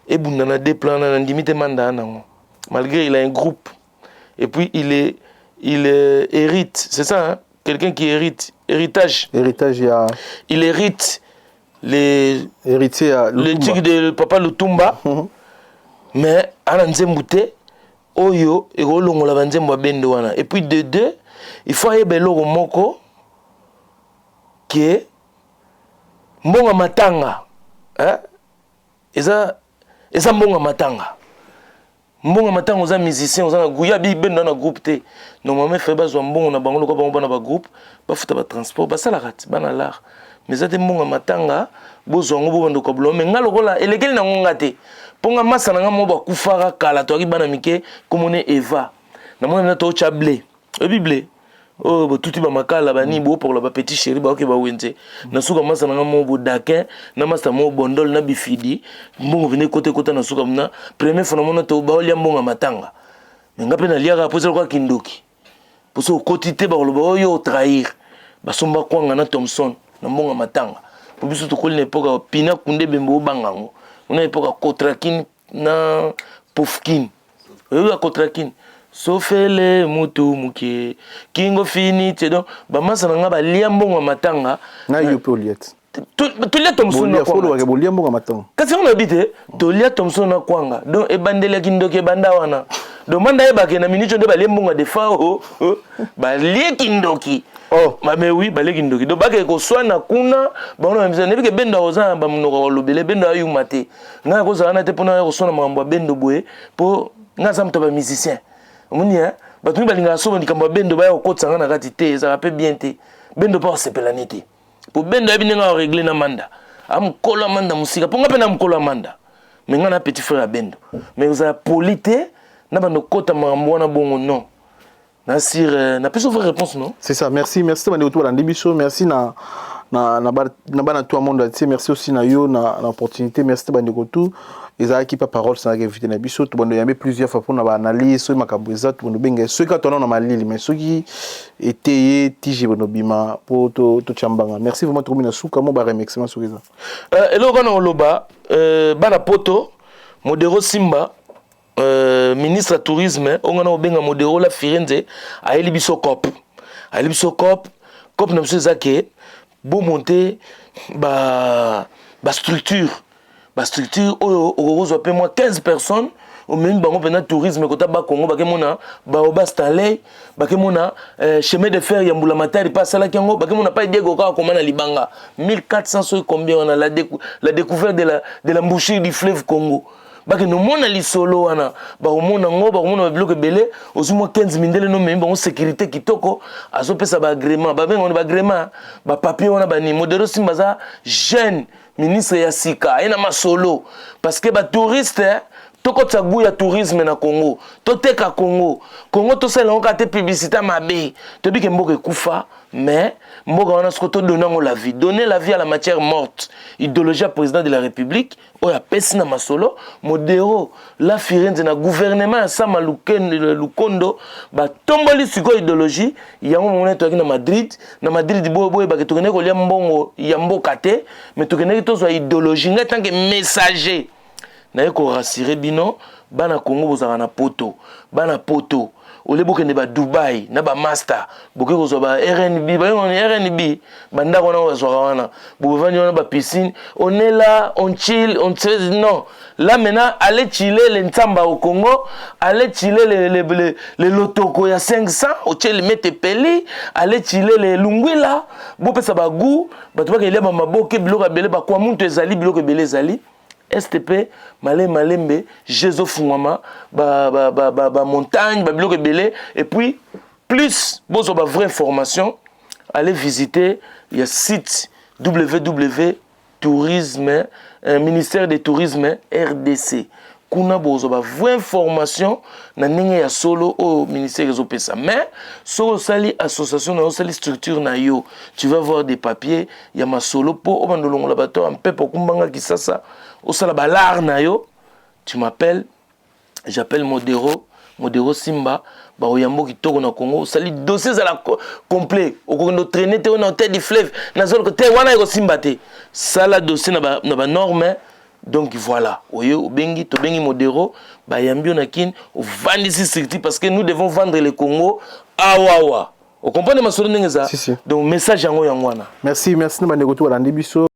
ebunda na deux plans na ndimi te Manda nango, malgré il a un groupe et puis il est hérite, c'est ça, hein? Quelqu'un qui hérite, héritage. Héritage ya. Il hérite les héritier ya. Le truc de papa Lutumba, mais ana nzembo te oyo ekolongola banzembo ya Bendo wana. Et puis de deux, il faut ayeba eloko moko ke mbongo matanga, hein? Eza mbongo matanga, mbongo matanga. Oza musicien, oza na groupe ya bibendo, na groupe te, normalement fai bazwa mbongo na bango lokola bango bana bagroupe, bafuta batransport, basalaka ti bana lar. Mais eza te mbongo matanga bozwa yango bobanda kokabola. Mais nga lokola elekeli nango nga te, mpo nga masa na nga mo bakufaka kala, toyaki bana mike, komone Eva, namona mina tootya blé, oyebi blé oyo botuti bamakala banini, bopokola bapetit chéri, baoke bawenze na suka. Masa na nga mo bodakin na masa mo bondole na bifidi, mbongo pene ekota ekota na suka. Na première fois namona to baolia mbongo ya matanga. Mais nga mpe naliaka mpo eza lokola kindoki. Mpo soki okoti te, bakoloba oyo otrahir. Basomba kwanga na Thomson na mbongo ya matanga. Mpo biso tokoli na epoka ya pina kunde ebembe, obanga yango. Ona epoka ya Kotrakine na Pofkine. Oyoki ya Kotrakine, sofele mutu muke kingo fini te. Donc bamasa na nga balia mbongo ya matanga. Na yo mpe olia te? Tolia Thomson na kwanga. Bolia mbongo ya matanga? Kasi yango nayebi te. Tolia Thomson na kwanga. Donc ebandelaki ndoki ebanda wana. Donc manda yebake na minute nde balie mbongo ya Defao, balie kindoki. Oh. Mais oui, balie kindoki. Donc bakeke koswana kuna bango na bamisa. Nayebi ke Bendo akoza na bamonoko kolobela. Bendo ayuma te. Ngai akozala wana te mpona ya koswana makambo ya Bendo boye, mpo ngai aza moto ya bamusicien. Omoni, bato mingi balingaka so likambo ya Bendo, baya kokotisa ngai na kati te. Ezalaka mpe bien te. Bendo mpo akosepela ne te, po Bendo ayebi ndenge aregle na Manda. Amokolo ya Manda mosika, mpo nga mpe na mokolo ya Manda, mais nga na petit frère ya Bendo, mais ozala poli te na bando kota makambo wana bongo. Non, nasir napesi vraie réponse, non? C'est ça, merci, merci bandeko to balandi biso. Merci na bana tout ya monde entier. Merci aussi na yo na opportunité. Merci te bandeko tout. Ezalaki pa parole sanaki invité na biso. Tobando yambe plusieurs fois mpona baanalyse. Soki makambo eza, tobando benga. Soki kaka tona na malili, mais soki eteye tige bono bima mpo totya mbanga. Merci vraiment. Tokomi na suka mo baremerciement soki eza. Eloko wana oloba, bana poto, Modero Simba, ministre ya tourisme oyo nga na kobenga Modero la Firenze, ayeli biso cop, ayeli biso cop. Cop na biso eza ke bomonte bastructure ba bastructure oyo okokozwa mpe mwa 15 personnes, omemi bango mpenza tourisme kota Bakongo, bakemona baoba Stanley, bakemona chemin de fer ya Mbula Matari mpe asalaki yango, bakemona pa Diego kaka koma na libanga 1400 soki combien wana, la découverte de la embouchure du fleuve Congo. Bakende omona lisolo wana, bakomona yango, bakomona babiloko ebele. Ozwi mwa 15 mindele, nomemi bango, sécurité kitoko, azopesa baagrément, babenga wana baagrément, bapapier wana bani. Modero Simba aza jeune ministre ya sika, aye na masolo parce que batouriste, tokotisa goût ya tourisme na Congo, toteka Congo. Congo tosala yango kaka te publicité mabe. Toyebi ke mboka ekufa, mais mboka wana soko todonne yango la vie, donner la vie à la matière morte. Idéologie ya président de la République oyo apesi na masolo Modero la Firenze na gouvernement ya Sama Lukondo, batomboli sikoyo idéologie yango. Mongona toyaki na Madrid, na Madrid boyebake tokendeki kolia mbongo ya mboka te, mais tokendeki tozwa idéologie. Ngai tant que messager naye korassurer bino, bana Congo bozalaka na poto, bana poto, ole bokende ba Dubai na bamaster, boke kozwa ba rnb, rnb bandako wana bazwaka wana, bovandi wana bapiscine, on est là, on chill, on non. Là maintenant, allez chiller le ntsamba au Congo, allez chiller le lotoko ya 500, otie le mete peli, allez chiller le lungwila, bopesa bagoût bato bakelia bamaboke, biloko ebele, bakwa muntu ezali, biloko ebele ezali. Stp malembe malembe ezofungwama, bamontagne, babiloko ebele. Et puis plus bozwa bavraie information, allez visiter ya site www tourisme, ministère de tourisme RDC. Kuna bozwa bavraie information na ndenge ya solo oyo ministère ezopesa. Mais soki osali association na yo, osali structure na yo, tu vas voir des papiers ya masolo mpo obanda olongola bato ya mpepo okumbanga Kisasa, osala balare na yo. Tu m'appelles, j'appelle Modero, Modero Simba, bakoyambo kitoko na Congo. Osali dossier ezala complet, okokende otraîner te. Oyo na hôtel du fleuve nazoloka te, wana ekosimba te. Sala dossier na banorme. Donc voilà, oyo obengi, tobengi Modero, bayambi yo na Kine, ovandisi structure, parce que nous devons vendre le Congo awawa. Ocomprendre masolo ndenge eza? Si, si. Donc message yango, yango wana. Merci, merci na bandeko to balandi biso.